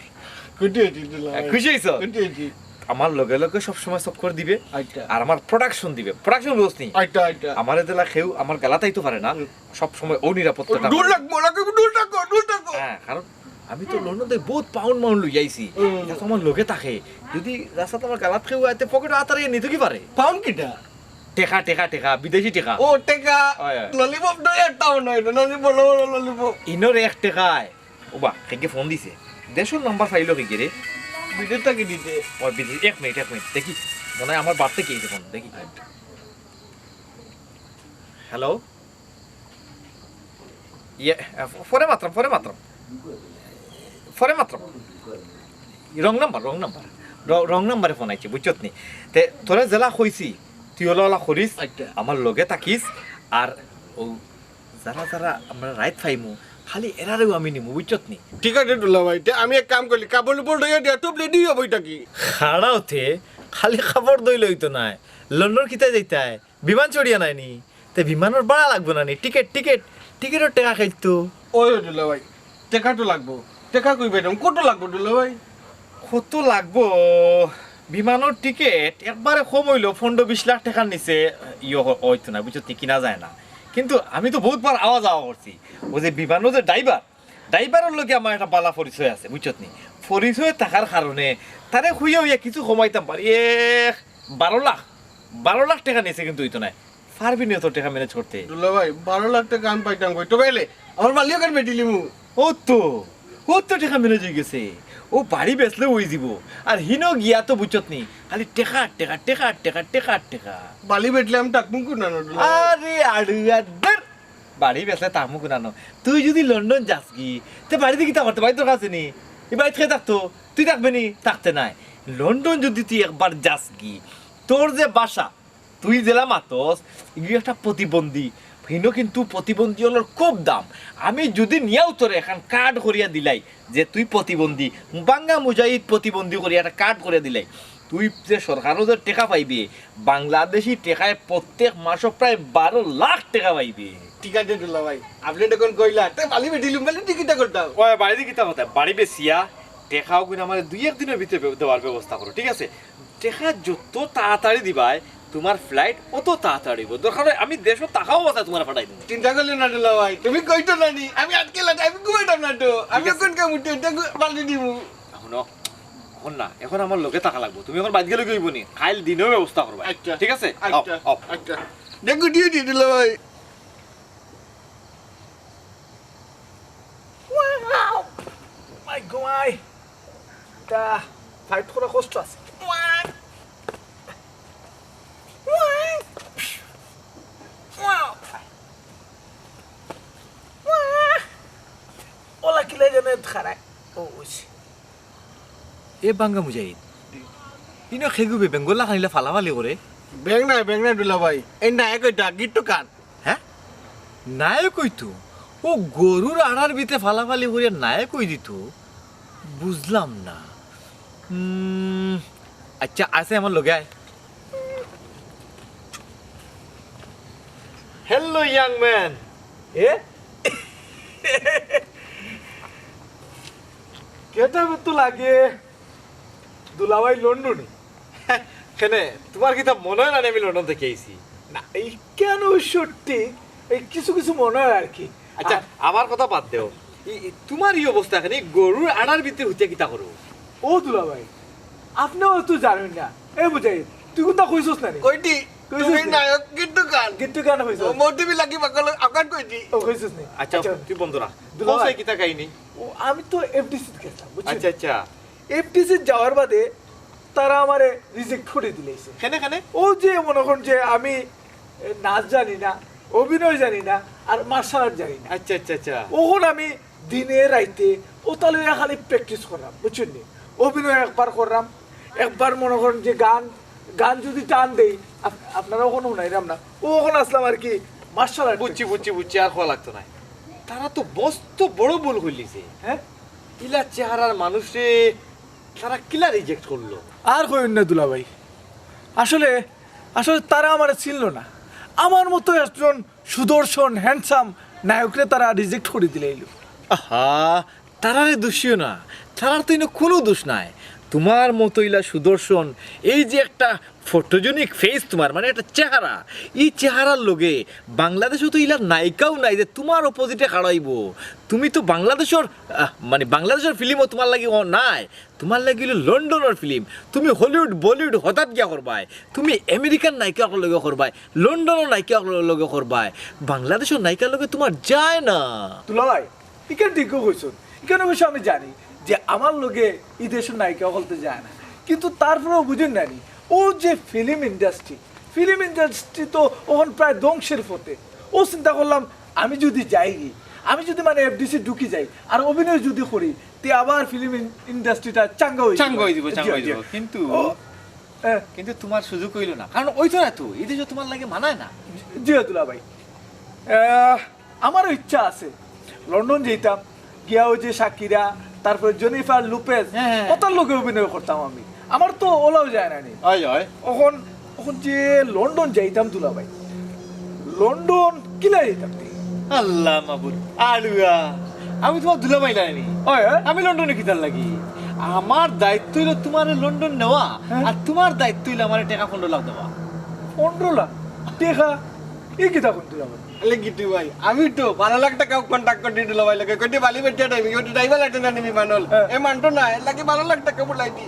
খুশি অইছি দুলাভাই। খুশি অইছো? খুশি অইছি। আমার লগে লগে সবসময় চক্কর দিবে। আচ্ছা। আর আমার প্রোটেকশন দিবে। প্রোটেকশন বুঝছনি? আচ্ছা, আচ্ছা। আমারে যেলা কেউ আমার গালাত আইতো পারে না। হুম। সবসময় অউ নিরাপত্তাটা। দূর রাখবো, রাখবো, দূর রাখো, দূর রাখো। হ্যাঁ, কারণ আমি তো লন্ডন থাকি বউত পাউন্ড মাউন্ড লইয়া আইছি। হুম। ইটা তো আমার লগে থাকে। যুদি রাস্তাত আমার গালাত কেউ আয়, তে পকেটো আতারে নিতো কি পারে? পাউন্ড কিতা? টেকা, টেকা, টেকা, বিদেশি টেকা। ও, টেকা। অয়, অয়। ললিপপ তো একটা মনে অয় না, ললিপপ, বড় বড় ললিপপ। ইনোর এক টেকায়। ওবা, কেগে ফোন দিছে। দেশর নাম্বার পাইলো কেগে রে? বিদেশ থাকি দিছে। ও, বিদেশ, এক মিনিট, এক মিনিট, দেখি। মনে অয় আমার বাড়িত থাকি আইছে ফোন, দেখি। হ্যালো? ইয়ে, আ, ফ-, পরে মাতরাম, পরে মাতরাম। পরে Mataram. Wrong number, wrong number. র-, রং নাম্বারে ফোন আইছে, বুঝছত নি? তে তোরে যেলা কইছি, তুই অলা অলা করিস, আচ্ছা। আমার লগে থাকিস, আর ও যারা যারা আমরা রাইত পাইমু, খালি এরারেউ আমি নিমু, বুঝছত নি? ঠিক আছে দুলা ভাই, তে আমি এক কাম করি, কাপড় উপর ধইয়া দিয়া টুপ রেডি হবো এটা কি? খাড়া অতে খালি কাপড় ধইলে অইতো নায়, লন্ডন কিতা যাইতায়? বিমান চড়িয়া নায় নি? তে বিমানর ভাড়া লাগবো না নি? টিকেট, টিকেট, টিকেটর টেকা খাইতো। ওই দুলা ভাই, টেকা তো লাগবো, টেকা কই পাইতাম, কত লাগবো দুলা ভাই? কত লাগবো? বিমানর টিকেট একবারে কম অইলো পনেরো বিশ লাখ টেকার নিচে ইয়ে হ-, অইতো না, বুঝছত নি, কিনা যায় না। কিন্তু আমি তো বহুত বার আওয়া যাওয়া করছি, ও যে বিমানর যে ড্রাইভার, ড্রাইভারর লগে আমার একটা বালা পরিচয় আছে, বুঝছত নি? পরিচয় থাকার কারণে তারে কইয়া কইয়া কিছু কমাইতাম পারি। এ, বারো লাখ, বারো লাখ টেকা নিচে কিন্তু অইতো নায়। পারবি নি অত টেকা ম্যানেজ করতে? দুলা ভাই, বারো লাখ টেকা আমি পাইতাম কই? তবে এলে আমার বালিও কার বেটি লিমু। ও তো, ও তো টেকা ম্যানেজ অই গেছে। ও বাড়ি বেচলে অই যিবো। আর হিনো গিয়া তো বুঝছত নি, খালি টেকা, টেকা, টেকা, টেকা, টেকা, টেকা। বালি বেচলে আমি টাকমু কুনানো দুলা ভাই? আরে আড়ুয়া দের। বাড়ি বেচলে টাকমু কুনানো? তুই যদি লন্ডন যাস কি, তে বাড়িত কিতা করতে? বাড়িত তোর কাছে নি? এই বাড়িত কে থাকতো? তুই থাকবে নি? থাকতে নায়। লন্ডন যদি তুই একবার যাস কি, তোর যে বাসা, তুই যেলা মাতস, ইগু একটা প্রতিবন্ধী। হিনো কিন্তু প্রতিবন্ধী অকলর খুব দাম। আমি যদি নিয়াও তোরে এখান কার্ড করিয়া দিলাই যে তুই প্রতিবন্ধী, বাঙ্গা মুজাহিদ প্রতিবন্ধী করিয়া একটা কার্ড করিয়া দিলাই, তুই যে সরকারও যে টেকা পাইবে, বাংলাদেশি টেকায় প্রত্যেক মাসও প্রায় বারো লাখ টেকা পাইবে। ঠিক আছে দুলা ভাই, আপনি যখন কইলা, তে বালি বেটিলুম বলে টিকিটটা করতাম। ওই বাড়িত কিতা কথা? বাড়ি বেচিয়া টেকাও কিন্তু আমার দুই এক দিনর ভিতরে বে-, দেওয়ার ব্যবস্থা করো, ঠিক আছে? টেকা যত তাড়াতাড়ি দিবায়, তোমার ফ্লাইট অত তাড়াতাড়ি অইবো। দরকার অয় আমি দেশো থাকা অবস্থায় তোমার পাঠাই দিমু। চিন্তা করলে না দুলা ভাই, তুমি কইতো না নি, আমি আটকে লাটে, আমি ঘুমাইতাম না তো। আমি ঠিক আছে। এখন কাম উঠে, এটা গু-, বালি দিমু। এখন, এখন না, এখন আমার লগে থাকা লাগবো। তুমি এখন বাড়িত গেলে কি অইবো নি? কাইল দিনেও ব্যবস্থা করবায়। আচ্ছা। ঠিক আছে? আও, আচ্ছা, আও। আচ্ছা। দেখো, দিয়ে দিয়ে দুলা ভাই। Wow! মাই গো মাই। এটা ফাইট করা কষ্ট আছে। Wow! Wow! ওলা কিলা জানে খারাপ। ও, ওইছে। এ বাঙ্গা মুজাহিদ, ইনো খেগুবে বেঙ্গল লাখান ইলা ফালাফালি করে? বেং নাই, বেং নাই দুলা ভাই। এই নায়ক ওইটা, গিট্টু খান। হ্যাঁ? নায়ক অইতো? ও গরুর আড়ার ভিতরে ফালাফালি করিয়া নায়ক অই দিতো? বুঝলাম না। উম, আচ্ছা, আছে আমার লগে আয়। Hello, young man. এ? কেটা তো লাগে দুলাভাই লন্ডনি। কেনে, তোমার কিতা মনে অয় না আমি লন্ডন থাকি আইছি? না, এই কেন সত্যি, এই কিছু কিছু মনে অয় আর কি। আচ্ছা, আর আমার কথা বাদ দেও। ই, ই, তোমার ই অবস্থা কেনে, এই গরুর আড়ার ভিতরে হুতিয়া কিতা করো? ও দুলাভাই, আপনেও তো জানইন না। এ মুজাহিদ, তুই কুনতা কইছস না রে? কইটি, কইছস তুমি নি? নায়ক গিট্টু খান। গিট্টু খান কইছস। ও, মোর টিভি লাগি পাগল আকান কইটি। ও, কইছস নি? আচ্ছা, আচ্ছা। তুই বন্ধ রাখ। দুলাভাই। ও, সে কিতা কাহিনী? ও, আমি তো এফডিসি গেছলাম, বুঝছস? আচ্ছা, আচ্ছা। এফডিসি যাওয়ার বাদে তারা আমারে রিজেক্ট করি দিলাইছে। কেনে, কেনে? ও যে মনে করইন যে আমি, এ, নাচ জানি না, অভিনয় জানি না, আর মার্শাল আর্ট জানি না। আচ্ছা, আচ্ছা, আচ্ছা। অখন আমি দিনে রাইতে ওতা লইয়া খালি প্র্যাকটিস কররাম, বুঝছইন নি? অভিনয় একবার কররাম, একবার মনে করইন যে গান, গান যুদি টান দেই, আপ-, আপনারারে অখন হুনাইরাম না। অউ অখন আছলাম আর কি, মার্শাল আর্ট বুঝছি, প্র্যাকটিস বুঝছি, কররাম। বুঝছি, আর কওয়া লাগতো নায়। তারা তো মস্ত বড় ভুল করিলিছে। হ্যাঁ? ইলা চেহারার মানুষরে তারা কিলা রিজেক্ট করলো? আর কইন না দুলাভাই, আসলে, আসলে তারা আমারে চিনলো না। আমার মতো একজন সুদর্শন, হ্যান্ডসাম নায়করে তারা রিজেক্ট করি দিলাইলো। আহা, তারারে দুষিও না, তারার তো ইনো কুনু দুষ নাই। তোমার মতো ইলা সুদর্শন, এই যে একটা ফটোজেনিক ফেস তোমার, মানে একটা চেহারা, ই চেহারার লগে বাংলাদেশো তো ইলা নায়িকাও নাই যে তোমার অপোজিটে খাড়াইবো। তুমি তো বাংলাদেশর, আহ, মানে বাংলাদেশর ফিল্মও তোমার লাগি অ-, নাই, তোমার লাগি অইলো লন্ডনর ফিল্ম। তুমি হলিউড, বলিউড হঠাৎ গিয়া করবায়, তুমি আমেরিকান নায়িকার লগে করবায়, লন্ডনর নায়িকার লগে করবায়, বাংলাদেশর নায়িকার লগে তোমার যায় না। দুলাভাই, ইখান ঠিকউ কইছইন। ইখান অবশ্য আমি জানি যে আমার লগে ই দেশর নায়িকা অকলতে যায় না, কিন্তু তারপরেও বুঝইন না নি, অউ যে ফিল্ম ইন্ডাস্ট্রি, ফিল্ম ইন্ডাস্ট্রি তো অখন প্রায় ধ্বংসর পথে। অউ চিন্তা করলাম, আমি যুদি যাইগি, আমি যুদি মানে এফডিসি ঢুকি যাই আর অভিনয় যুদি করি, তে আবার ফিল্ম ইন-, ইন্ডাস্ট্রিটা চাঙ্গা অই চাঙ্গা অই যিবো, জি, চাঙ্গা অই জি। যিবো। কিন্তু ও, হ্যাঁ। কিন্তু তুমার সুযোগ অইলো না, কারণ অইতো না তো, ই দেশো তুমার লাগি মানায় না। জি দুলাভাই, আহ, আমারও ইচ্ছা আছে লন্ডন যাইতাম, গিয়া ওই যে শাকিরা, তারপরে জেনিফার লোপেজ, হ্যাঁ, হ্যাঁ। অতার লগে অভিনয় করতাম আমি। আমার তো অলাও যায় না নি। অয়, অয়। অখন, অখন যে লন্ডন যাইতাম দুলাভাই, লন্ডন কিলা যাইতাম নি? আল্লাহ মাবুদ, আলুয়া, আমি তুমার দুলাভাই নায় নি। অয়, অয়। আমি লন্ডনে কিতার লাগি? আমার দায়িত্ব অইলো তুমারে লন্ডন নেওয়া, হ্যাঁ। আর তুমার দায়িত্ব অইলো আমারে টেকা পনরো লাখ দেওয়া। পনরো লাখ টেকা? ই কিতা কইন দুলাভাই? আরে গিট্টু ভাই, আমি তো বারো লাখ টেকা কন্ট্রাক্ট করি দুলাভাইর লগে, কইতে বালি বেটিয়া টাইম, ওই ড্রাইভার লাগে না নি বিমানল। হ্যাঁ। এ মানতো না, এর লাগি বারো লাখ টেকা বুলাই দি।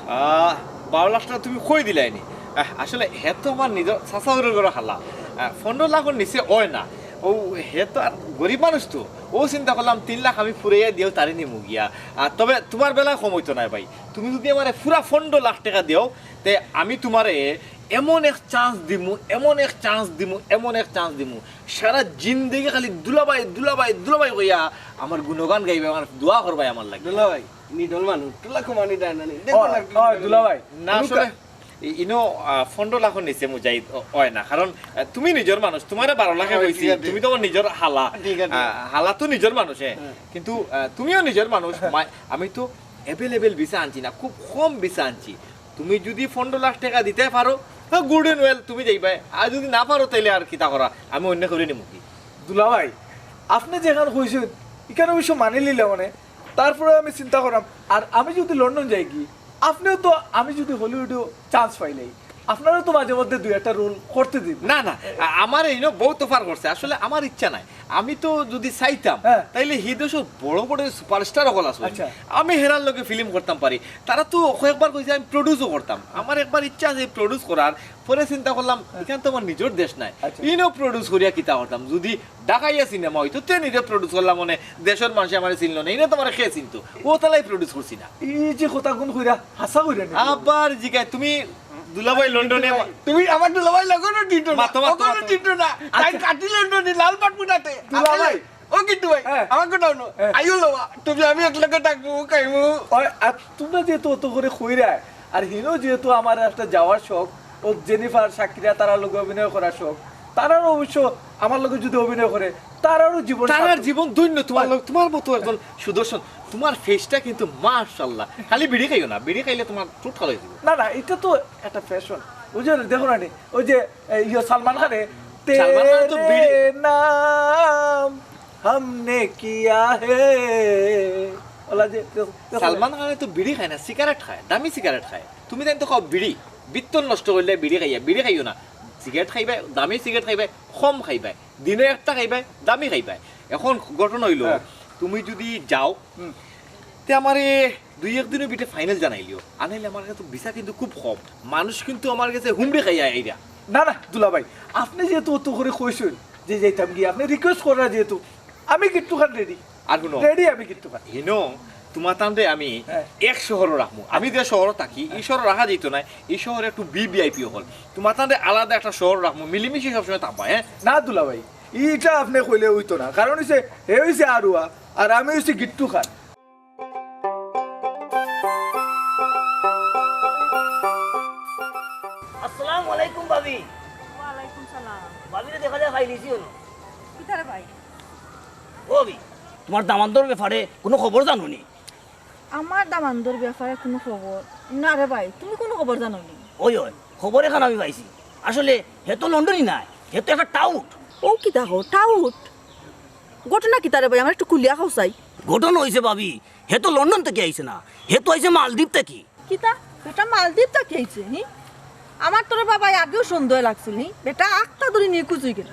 আহ, বারো লাখ টেকা তুমি কই দিলায় নি? আহ, আসলে হে তো আমার নিজর চাচাউরর ঘরর হালা। আহ, পনরো লাখর নিচে অয় না। অউ হে তো আর গরিব মানুষ তো। অউ চিন্তা করলাম তিন লাখ আমি ফুরাইয়া দিয়াউ তারে নিমু গিয়া। আহ, তবে তুমার বেলায় কম অইতো নায় ভাই। তুমি যুদি আমারে পুরা পনরো লাখ টেকা দেও, তে আমি তুমারে এমন এক চান্স দিমু, এমন এক চান্স দিমু, এমন এক চান্স দিমু, সারা জিন্দেগি খালি দুলাভাই, দুলাভাই, দুলাভাই কইয়া আমার গুণগান গাইবায়, আমার দোয়া করবায় আমার লাগি। দুলাভাই, নিডল মানুষ, তুলা কুমানি দেয় না নি। দেখো ও, না, ও, দুলাভাই, না, আসলে ই-, ইনো, আহ, পনরো লাখর নিচে মুজাহিদ অ-, অয় না, কারণ, আহ, তুমি নিজর মানুষ, তুমারে বারো লাখে অয়, কইছি, ঠিক আছে। তুমি তো আমার নিজর হালা। ঠিক আছে। আহ, হালা তো নিজর মানুষ, হ্যাঁ। হ্যাঁ। কিন্তু, আহ, তুমিও নিজর মানুষ, মা-, আমি তো অ্যাভেলেবল ভিসা আনছি না, খুব কম ভিসা আনছি। তুমি যুদি পনরো লাখ টেকা দিতায় পারো, হ্যাঁ, good and well, তুমি যাইবায়। আর যুদি না পারো, তাইলে আর কিতা করা, আমি অইন্য কেউরে নিমু গি। দুলাভাই, আপনে যেখান কইছইন, ইখান অবশ্য মানি লিলাম মানে, তারপরে আমি চিন্তা করলাম, আর আমি যুদি লন্ডন যাই গি, আপনেও তো, আমি যুদি হলিউডো চান্স পাইলাই, আপনারেও তো মাঝে মধ্যে দুই একটা রোল করতে দিবা। না, না, আ-, আমারে ইনো বউত অফার করছে, আসলে আমার ইচ্ছা নাই। আমি তো যুদি চাইতাম, হ্যাঁ। তাইলে হি দেশর বড় বড় সুপারস্টার অকল আছে। আচ্ছা। আমি হেরার লগে ফিল্ম করতাম পারি। তারা তো কয়েকবার কইছে আমি প্রডিউসও করতাম। আমার একবার ইচ্ছা আছে প্রডিউস করার, পরে চিন্তা করলাম, হ্যাঁ। ইখান তো আমার নিজর দেশ নায়। আচ্ছা। ইনো প্রডিউস করিয়া কিতা করতাম? যুদি ঢাকাইয়া সিনেমা অইতো, তে নিজে প্রডিউস করলাম, মানে দেশর মানষে আমারে চিনলো না, ইনো তো আমারে কে চিনতো? অউ তালাই প্রডিউস করছি না। ই যে কথাগুন কইরা, হাছা কইরা নি? আবার জিগায়, তুমি দুলাভাই লন্ডনে মা- তুমি আমার দুলাভাই লগো না দিত না, মাতো, মাতো, ওখানে মাতো। দিত না। তাই আচ্ছা। কাটি লন্ডনে লাল পাটপুটাতে। দুলাভাই। আসলে, ও গিট্টু ভাই, হ্যাঁ। আমার কথা হুনো। হ্যাঁ। আইও লবা, তুমি আমি একলগে থাকমু, খাইমু। ওই, আর তুমরা যেহেতু অত করি কইরায়, আর হিনো যেহেতু আমার একটা যাওয়ার শখ, ও জেনিফার, শাকিরা তারার লগে অভিনয় করার শখ, তারারও অবশ্য আমার লগে যুদি অভিনয় করে, তারারও জীবন তারার সার্থক। জীবন ধন্য, তুমার ওই। লগে, তুমার মতো একজন সুদর্শন, তুমার ফেসটা কিন্তু মাশাআল্লাহ। খালি বিড়ি খাইও না, বিড়ি খাইলে তুমার ঠুট খালা অইযিবো। না, না, ইটা তো একটা ফ্যাশন। বুঝছো নি? দেখো না নি, ওই যে, এ, ইয়ে, সালমান খানে, সালমান খানে তো বিড়ি তেরে নাম হামনে কিয়া হে। ওলা যে, যে, যে, সালমান খানে তো বিড়ি খায় না, সিগারেট খায়, দামি সিগারেট খায়। তুমি তাইন তো খাও বিড়ি, বিত্তন নষ্ট করলে বিড়ি খাইয়া, বিড়ি খাইও না। সিগারেট খাইবায়, দামি সিগারেট খাইবায়, কম খাইবায়, দিনো একটা খাইবায়, দামি খাইবায়। এখন ঘটনা অইলো, হ্যাঁ। তুমি যুদি যাও, হুম। তে আমারে দুই এক দিনর ভিতরে ফাইনাল জানাইলিও। আনাইলে আমার কাছে ভিসা কিন্তু খুব কম। মানুষ কিন্তু আমার কাছে হুমড়ি খাইয়া আইরা। না, না, দুলাভাই, আপনে যেহেতু অত করি কইছইন যে যাইতাম গি, আপনে রিকোয়েস্ট কররা যেহেতু, আমি গিট্টু খান রেডি। আর হুনো, রেডি আমি গিট্টু খান। হিনো, তুমাতানরে আমি হ্যাঁ। এক শহরো রাখমু। আমি যে শহরো থাকি, ই শহরো রাখা যাইতো নায়, ই শহরো একটু ভিভিআইপি অকল। তুমাতানরে আলাদা একটা শহরো রাখমু, মিলিমিশি সবসময় থাকবা, হ্যাঁ? না দুলাভাই, ইটা আপনে কইলে অইতো না। কারণ অইছে, হে অইছে আরুয়া, আর আমি অইছি গিট্টু খান। আসসালামু আলাইকুম ভাবি। ওয়ালাইকুম সালাম। ভাবিরে দেখা যায় পাইলিছি অনো। কিতারে ভাই? ও ভাবি, তুমার দামান্দর ব্যাপারে কুনু খবর জানো নি? আমার দামান্দর ব্যাপারে কুনু খবর? না রে ভাই, তুমি কুনু খবর জানো নি? ওই, ওই, খবর এখান আমি পাইছি। আসলে হে তো লন্ডনি নায়, হে তো একটা টাউট। ও কিতা কও, টাউট? ঘটনা কিতা রে ভাই, আমারে একটু খুলিয়া কও চাই। ঘটনা অইছে ভাবি, হে তো লন্ডন থাকি আইছে না, হে তো আইছে মালদ্বীপ থাকি। কিতা? বেটা মালদ্বীপ থাকি আইছে, হি? আমার তোর বাবায় আগেও সন্দেহ লাগছিল, হি? বেটা আখতা ধরি নিখোঁজ অইগেল।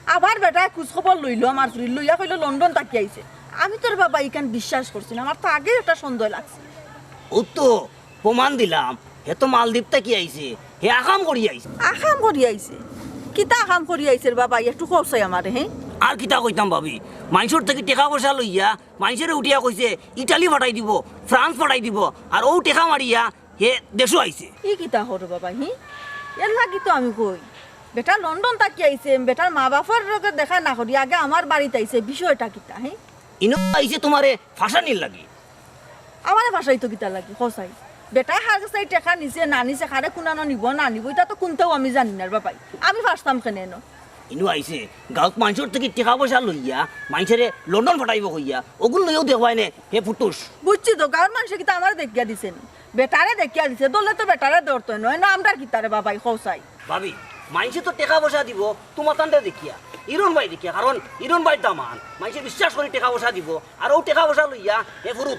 আবার বেটায় খোঁজ খবর লইলো, আমার ফুরির লইয়া কইলো লন্ডন থাকি আইছে। আমি তোর বাবা ইখান বিশ্বাস করছি না, আমার তো আগেও একটা সন্দেহ লাগছিল। ও তো প্রমাণ দিলাম, হে তো মালদ্বীপ থাকি আইছে, হে আকাম করি আইছে। আকাম করি আইছে? কিতা আকাম করি আইছে রে বাবা? একটু কও চাই আমারে, হে? আর কিতা কইতাম ভাবি, মাইনষর থাকি টেকা পয়সা লইয়া, মাইনষরে উঠিয়া কইছে ইটালি ফাটাই দিবো, ফ্রান্স ফাটাই দিবো, আর অউ টেকা মারিয়া হে দেশো আইছে। ই কিতা কও রে বাবা, হি? এর লাগি তো আমি কই, বেটা লন্ডন থাকি আইছে, বেটার মা বাপর লগে দেখা না করি আগে আমার বাড়িত আইছে, বিষয়টা কিতা, হি? ইনো আইছে তুমারে ফাঁসানির লাগি। আমারে ফাঁসাইতো কিতার লাগি, কও চাই? বেটায় কার গেছে টেকা নিছে না নিছে, কারে কুনানো নিবো না নিবো, ইতা তো কুন্তাউ আমি জানি না রে বাবাই। আমি ফারতাম কেনে এনো? ইনো আইছে, গাউত মানষর থাকি টেকা পয়সা লইয়া মানষরে লন্ডন ফাটাইবো কইয়া, অগুন লইয়াউ দেখবায় নে, হে ফুটুস। বুঝছি তো, গাউর মানষে কিতা আমারে দেখিয়া দিছে নি? বেটারে দেখিয়া দিছে, দলে তো বেটারে ধরতো নয় না, আমরার কিতা রে বাবাই, কও চাই। ভাবি, মানষে তো টেকা পয়সা দিবো তুমার তানরে দেখিয়া, হিরন ভাই দেখিয়া, কারণ হিরন ভাইর দামান, মানষে বিশ্বাস করি টেকা পয়সা দিবো, আর অউ টেকা পয়সা লইয়া হে ফুরুত।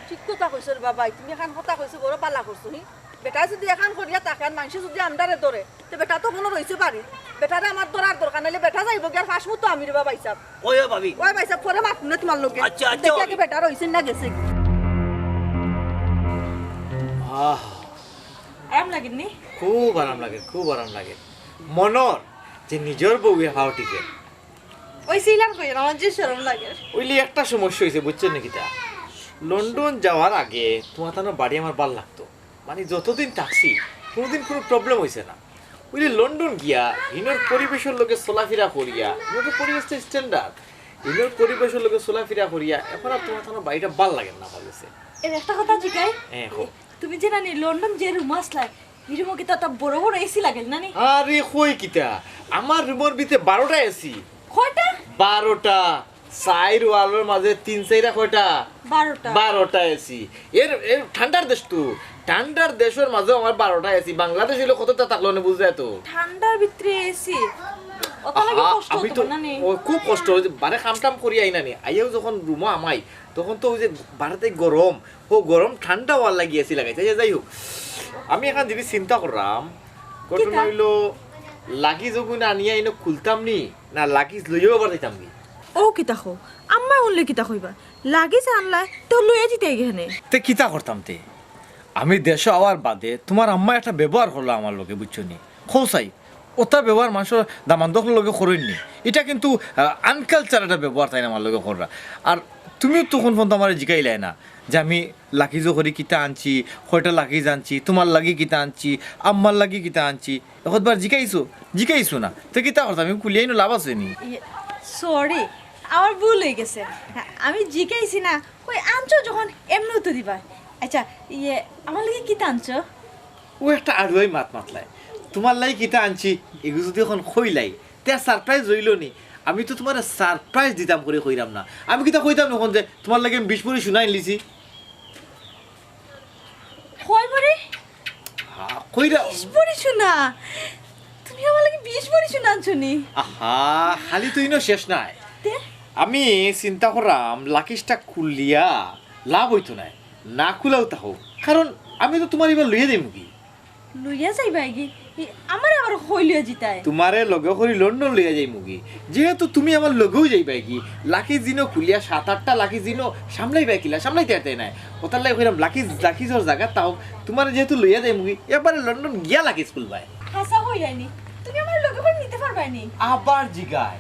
ঠিক কথা কইছো রে বাবাই, তুমি এখান কথা কইছো, বড় বালা করছো, হি? বেটায় যুদি এখান করিয়া থাকে আর মানষে যুদি আমরারে ধরে, তে বেটা তো কুনো রইছে বাড়িত। বেটারে আমার ধরার দরকার, নাইলে বেটা যাইবো গিয়া আর ফাঁস মুতো আমি রে বাবাই সাব। ওই, ওই ভাবি। ওই ভাই সাব, পরে মাতমু নে তুমার লগে। আচ্ছা, আচ্ছা, দেখি আগে ভাবি। বেটা রইছে না গেছে। আহ, আরাম লাগের নি? খুব আরাম লাগের, খুব আরাম লাগের। মনর যে নিজর বউয়ে হাওয়া টিকে। ওই সিলান কইরা, আমার যে শরম লাগের। অইলে একটা সমস্যা অইছে, বুঝছো নি কিতা? লন্ডন যাওয়ার আগে তুমার তানর বাড়ি আমার ভালা লাগতো, মানে যতদিন থাকছি কুনুদিন কুনু problem অইছে না। অইলে লন্ডন গিয়া হিনর পরিবেশর লগে চলাফিরা করিয়া, হিনর তো পরিবেশটা standard, হিনর পরিবেশর লগে চলাফিরা করিয়া এখন আর তুমার তানর বাড়িটা ভালা লাগের না আমার গেছে। এর একটা কথা জিগাই? হ্যাঁ, কও। তুমি যে নানি লন্ডন যে রুমো আছলায়, ই রুমো কিতা তা বড় বড় এসি লাগের না নি? আরে কই কিতা, আমার রুমর ভিতরে বারোটা এসি। কয়টা? বারোটা। চাইর ওয়ালর মাঝে তিন চাইরা কয়টা? বারোটা। বারোটা এসি। এর, এর ঠান্ডার দেশ তো, ঠান্ডার দেশর মাঝেও আমার বারোটা এসি। বাংলাদেশ অইলে কততা থাকলো নে বুঝরায় তো। ঠান্ডার ভিতরে এসি? অত লাগি আহা, কষ্ট আমি অইতো তো, না নি? ও খুব কষ্ট অইছে, বারে কাম টাম করি আই না নি, আইয়াউ যখন রুমো হামাই, তখন তো অউ যে বারেতে গরম, অউ গরম ঠান্ডা অওয়ার লাগি এসি লাগাইছে। আচ্ছা, যাই হোক, আমি এখান জিনিস চিন্তা কররাম, ঘটনা কিতা? অইলো লাগেজ অগুন আনিয়া ইনো খুলতাম নি, না লাগেজ লইয়াউ আবার যাইতাম নি? ও কিতা কও? আম্মায় হুনলে কিতা কইবা? লাগেজ আনলায়, তে লইয়া যিতায় গি কেনে? তে কিতা করতাম তে? আমি দেশো আওয়ার বাদে তুমার আম্মায় একটা ব্যবহার করলা আমার লগে, বুঝছো নি? কও চাই, অতা ব্যবহার মানষর দামান দখলর লগে করইন নি। ইটা কিন্তু, আহ, unculture একটা ব্যবহার তাইন আমার লগে কররা। আর তুমিও তো কুন ফোন তো আমারে জিকাইলায় না যে আমি লাগেজো করি কিতা আনছি, কয়টা লাগেজ আনছি, তুমার লাগি কিতা আনছি, আম্মার লাগি কিতা আনছি। একবার জিকাইছো? জিকাইছো না। তে কিতা করতাম? আমি খুলিয়া ইনো লাভ আছে নি? ইয়ে, sorry, আমার ভুল অইগেছে। আমি জিকাইছি না, কই আনছো যখন এমনেউ তো দিবায়। আচ্ছা, ইয়ে, আমার লাগি কিতা আনছো? অউ একটা আড়ুয়াই মাত মাতলায়। তুমার লাগি কিতা আনছি, ইগু যুদি অখন কইলাই, তে আর surprise রইলো নি। আমি তো তুমারে surprise দিতাম করি কইরাম না। আমি কিতা কইতাম অখন যে তুমার লাগি আমি বিশ ভরি সোনা আনলিছি? কয় ভরি? হা, কইরা- বিশ ভরি সোনা? তুমি আমার লাগি বিশ ভরি সোনা আনছো নি? আহা, খালি তো ইনো শেষ নায়। তে? আমি চিন্তা কররাম, লাগেজটা খুলিয়া লাভ অইতো নায়, না খুলাউ থাকউক, কারণ আমি তো তুমারে ইবার লইয়া যাইমুগি। লইয়া যাইবায়গি? ই, আমারে আবার কই লইয়া যিতায়? তুমারে লগে করি লন্ডন লইয়া যাইমুগি। যেহেতু তুমি আমার লগেউ যাইবায়গি, লাগেজ ইনো খুলিয়া সাত আটটা লাগেজ ইনো সামলাইবায় কিলা, সামলাইতায় পারতায় নায়। অতার লাগি কইরাম লাগেজ, লাগেজর জাগাত থাকউক, তুমারে যেহেতু লইয়া যাইমুগি, একবারে লন্ডন গিয়া লাগেজ খুলবায়। হাছা কইলায় নি? তুমি আমারে লগে করি নিতে পারবায় নি? আবার জিগায়,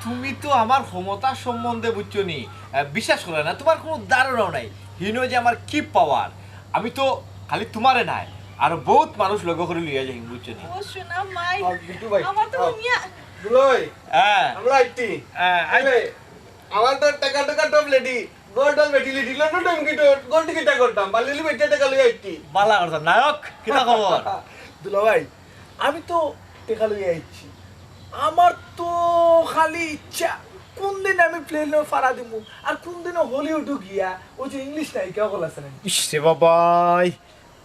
তুমি তো আমার ক্ষমতা সম্বন্ধে বুঝছো নি, আহ, বিশ্বাস করো না, তুমার কুনু ধারণাও নাই। হিনো যে আমার কি power, আমি তো খালি তুমারে নায়, আরো বউত মানুষ লগে করি লইয়া যাইমু, বুঝছো নি? ও সোনা মাই, আ, বিট্টু ভাই, আমার তো আ, দুনিয়া। দুলাভাই, হ্যাঁ। আমরা আইটি। হ্যাঁ, আই- আরে, আমার তো টেকা টেকা top lady, gold আর বেটি lady, লন্ডন টাইম কি তো gold টিকিটটা করতাম, বালিলি বেটি টেকা লইয়া আইটি। বালা করতাম, নায়ক, কিতা খবর? দুলাভাই, আমি তো টেকা লইয়া আইছি, আমার তো খালি ইচ্ছা কুন দিন আমি প্লেনো ফাড়া দিমু, আর কুন দিনও হলিউডো গিয়া অউ যে ইংলিশ নায়িকা অকল আছে না। ইস রে বাবাই,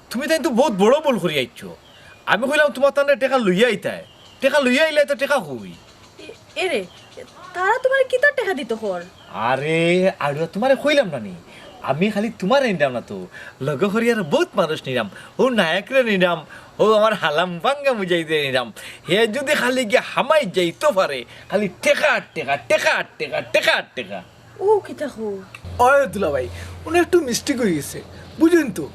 তুমি তাইন তো বউত বড় ভুল করি আইছো। আমি কইলাম তুমার তানরে টেকা লইয়া আইতায়, টেকা লইয়া আইলায় তো টেকা কই? এ, এরে, তারা তুমারে কিতার টেকা দিতো কর? আরে, আরে, তুমারে কইলাম না নি? আমি খালি তুমারে নিরাম না তো, লগে করি আরো বউত মানুষ নিরাম। অউ নায়করে নিরাম, অউ আমার হালাম ভাঙ্গা মুজাহিদরে নিরাম। হে যুদি খালি গিয়া হামাই যাইতো পারে, খালি টেকা আর টেকা, টেকা আর টেকা, টেকা আর টেকা। ও কিতা কও? ওই দুলাভাই, উনি একটু mistake অই গেছে, বুঝইন তো?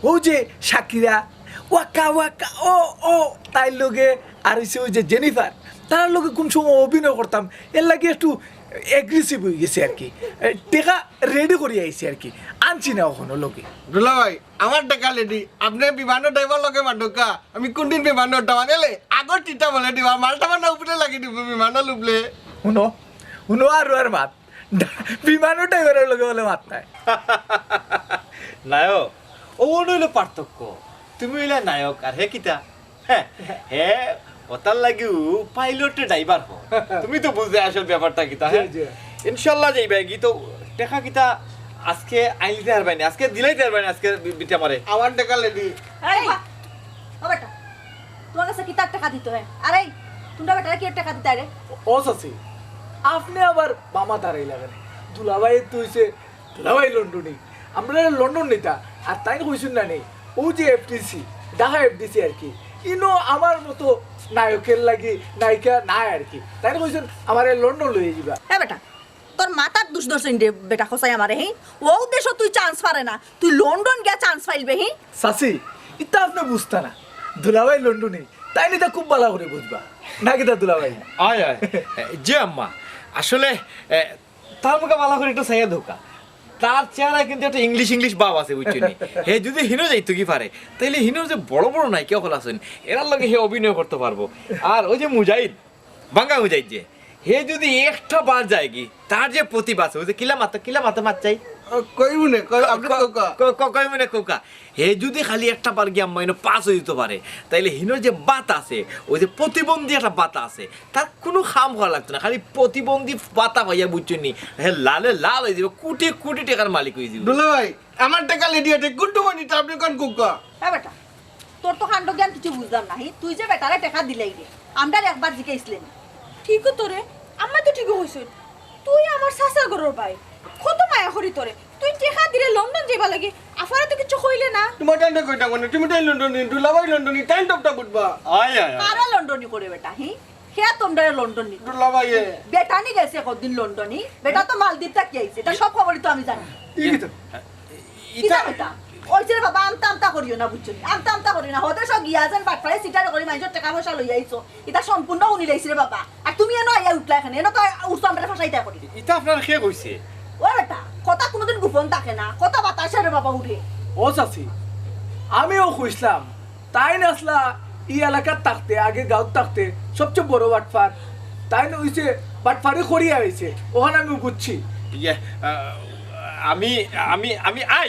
অউ যে শাকিরা, ওয়াকা ওয়াকা, ও, ও, তাইর লগে আর অইছে অউ যে জেনিফার, তারার লগে কুন সময় অভিনয় করতাম, এর লাগি একটু aggressive অই গেছি আর কি। এ, টেকা ready করি আইছি আর কি, আনছি না অখনো লগে। দুলাভাই, আমার টেকা ready, আপনে বিমানর driver লগে মাতউক্কা, আমি কুনদিন বিমানর উঠতাম, আনলে আগর টিটা বলে দিবা, মালটা মানে উপরে লাগি দিব বিমানর উপরে। হুনো, হুনো আর আর মাত। বিমানর driverর লগে বলে মাত নাই। নায়ক, অউ অইলো পার্থক্য। তুমি অইলা নায়ক আর হে কিতা? হে, হে, অতার লাগিউ পাইলটে ড্রাইভার হ। তুমি তো বুঝলে আসল ব্যাপারটা কিতা, জি, হ্যাঁ? জি। ইনশাল্লাহ যাইবায়গি তো। টেকা কিতা আজকে আইলিতে পারবায়নি, আজকে দিলাইতে পারবায়নি, আজকে বি-, বিটা মারে। আমার টেকা লেডি। এই, ও বেটা, তোমার কাছে কিতার টেকা দিতে হয়? আরে, তোমরা বেটারে কি টেকা দিতে রে? ও চাচি, আপনে আবার মামা তারাই লাগেন। দুলাভাই তো অইছে দুলাভাই লন্ডনি, আমরা লন্ডন নিতা। আর তাইন কইছইন না নি, অউ যে এফডিসি, ঢাকা এফডিসি আর কি, ইনো আমার মতো নায়কের লাগি নায়িকা নাই আর কি। তাইন কইছইন আমারে লন্ডন লইয়া যিবা। এ বেটা, তোর মাথার দুষ ধরছইন রে বেটা, কছাই আমারে, হি? অউ দেশো তুই চান্স পারে না, তুই লন্ডন গিয়া চান্স পাইলবে, হি? চাচি, ইতা আপনে বুঝতা না, দুলাভাই লন্ডনি, তাইন ইতা খুব ভালা করি বুঝবা। না কিতা দুলাভাই? আয়, আয়। এ, জি আম্মা, আসলে, এ, তার মুখে ভালা করি একটু চাইয়া ধোকা। তার চেহারায় কিন্তু একটা ইংলিশ ইংলিশ ভাব আছে, বুঝছো নি? হে যদি হিনো যাইতো কি পারে, তাইলে হিনোর যে বড় বড় নায়িকা অকল আছইন, এরার লগে হে অভিনয় করতো পারবো। আর অউ যে মুজাহিদ, বাঙ্গা মুজাহিদ যে, হে যদি একটা বার যায়গি, তার যে প্রতিভা আছে, অউ যে কিলা মাতো, কিলা মাতো মাত চাই? ও, কইমু নে, কই, আপনে ক-, কউক্কা। ক-, ক-, কইমু নে কউক্কা। হে যদি খালি একটা বার গিয়া আম্মা ইনো পাস অইযিতো পারে, তাইলে হিনোর যে বাত আছে, অউ যে প্রতিবন্ধী একটা বাতা আছে, তার কুনু কাম করা লাগতো না, খালি প্রতিবন্ধী বাতা পাইয়া বুঝছো নি, হে লালে লাল অইযিবো, কুটি কুটি টেকার মালিক অইযিবো। দুলাভাই, আমার টেকা লেডি আটে, গুড্ডু মানি, তা আপনে কউক্কা। এ বেটা, তোর তো কাণ্ড জ্ঞান কিছু বুঝলাম না, হি? তুই যে বেটারে টেকা দিলাই রে, আমরারে একবার জিকাইছলে নি? ঠিকউ তো রে, আম্মা তো ঠিকউ কইছইন। তুই আমার চাচার ঘরর ভাই, কত মায়া করি তোরে। তুই টেকা দিলে লন্ডন যাইবার লাগি, আফারে তো কিচ্ছু কইলে না। তোমার টাইমটা কইতা কোনে? তুমি তাই লন্ডনি, দুলাভাই লন্ডনি, টাইম টপটা বুঝবা। আয়, আয়, আয়। কারে লন্ডনি করে বেটা, হি? হে তোমরারে লন্ডনি। দুলাভাই এ। বেটা নি গেছে কদিন লন্ডনি, বেটা তো মালদ্বীপ থাকি আইছে, ইতা সব খবরই তো আমি জানি। ই তো। কিতা বেটা? অইছে রে বাবা, আমতা আমতা করিও না, বুঝছো নি? আমতা আমতা করিও না। হদেশো গিয়া যেন বাটপারি চিটারি করি মাইনষর টেকা পয়সা লইয়া আইছো। ইতা সম্পূর্ণ হুনি লাইছি রে বাবা। আর তুমি এনো আইয়া উঠলা এখানে, এনো তো উঠছো আমরারে ফাঁসাইতা করি। ইতা আপনার কে কইছে? ও বেটা, কথা কুনুদিন গোপন থাকে না, কথা বাতাসে রে বাবা উঠে। ও চাচি, আমিও কইছলাম, তাইন আছলা ই এলাকাত থাকতে, আগে গাঁওত থাকতে সবচেয়ে বড় বাটপার। তাইন অইছে বাটপারি করিয়া আইছে, অখান আমি বুঝছি। ইয়ে, আহ, আমি, আমি, আমি, আই।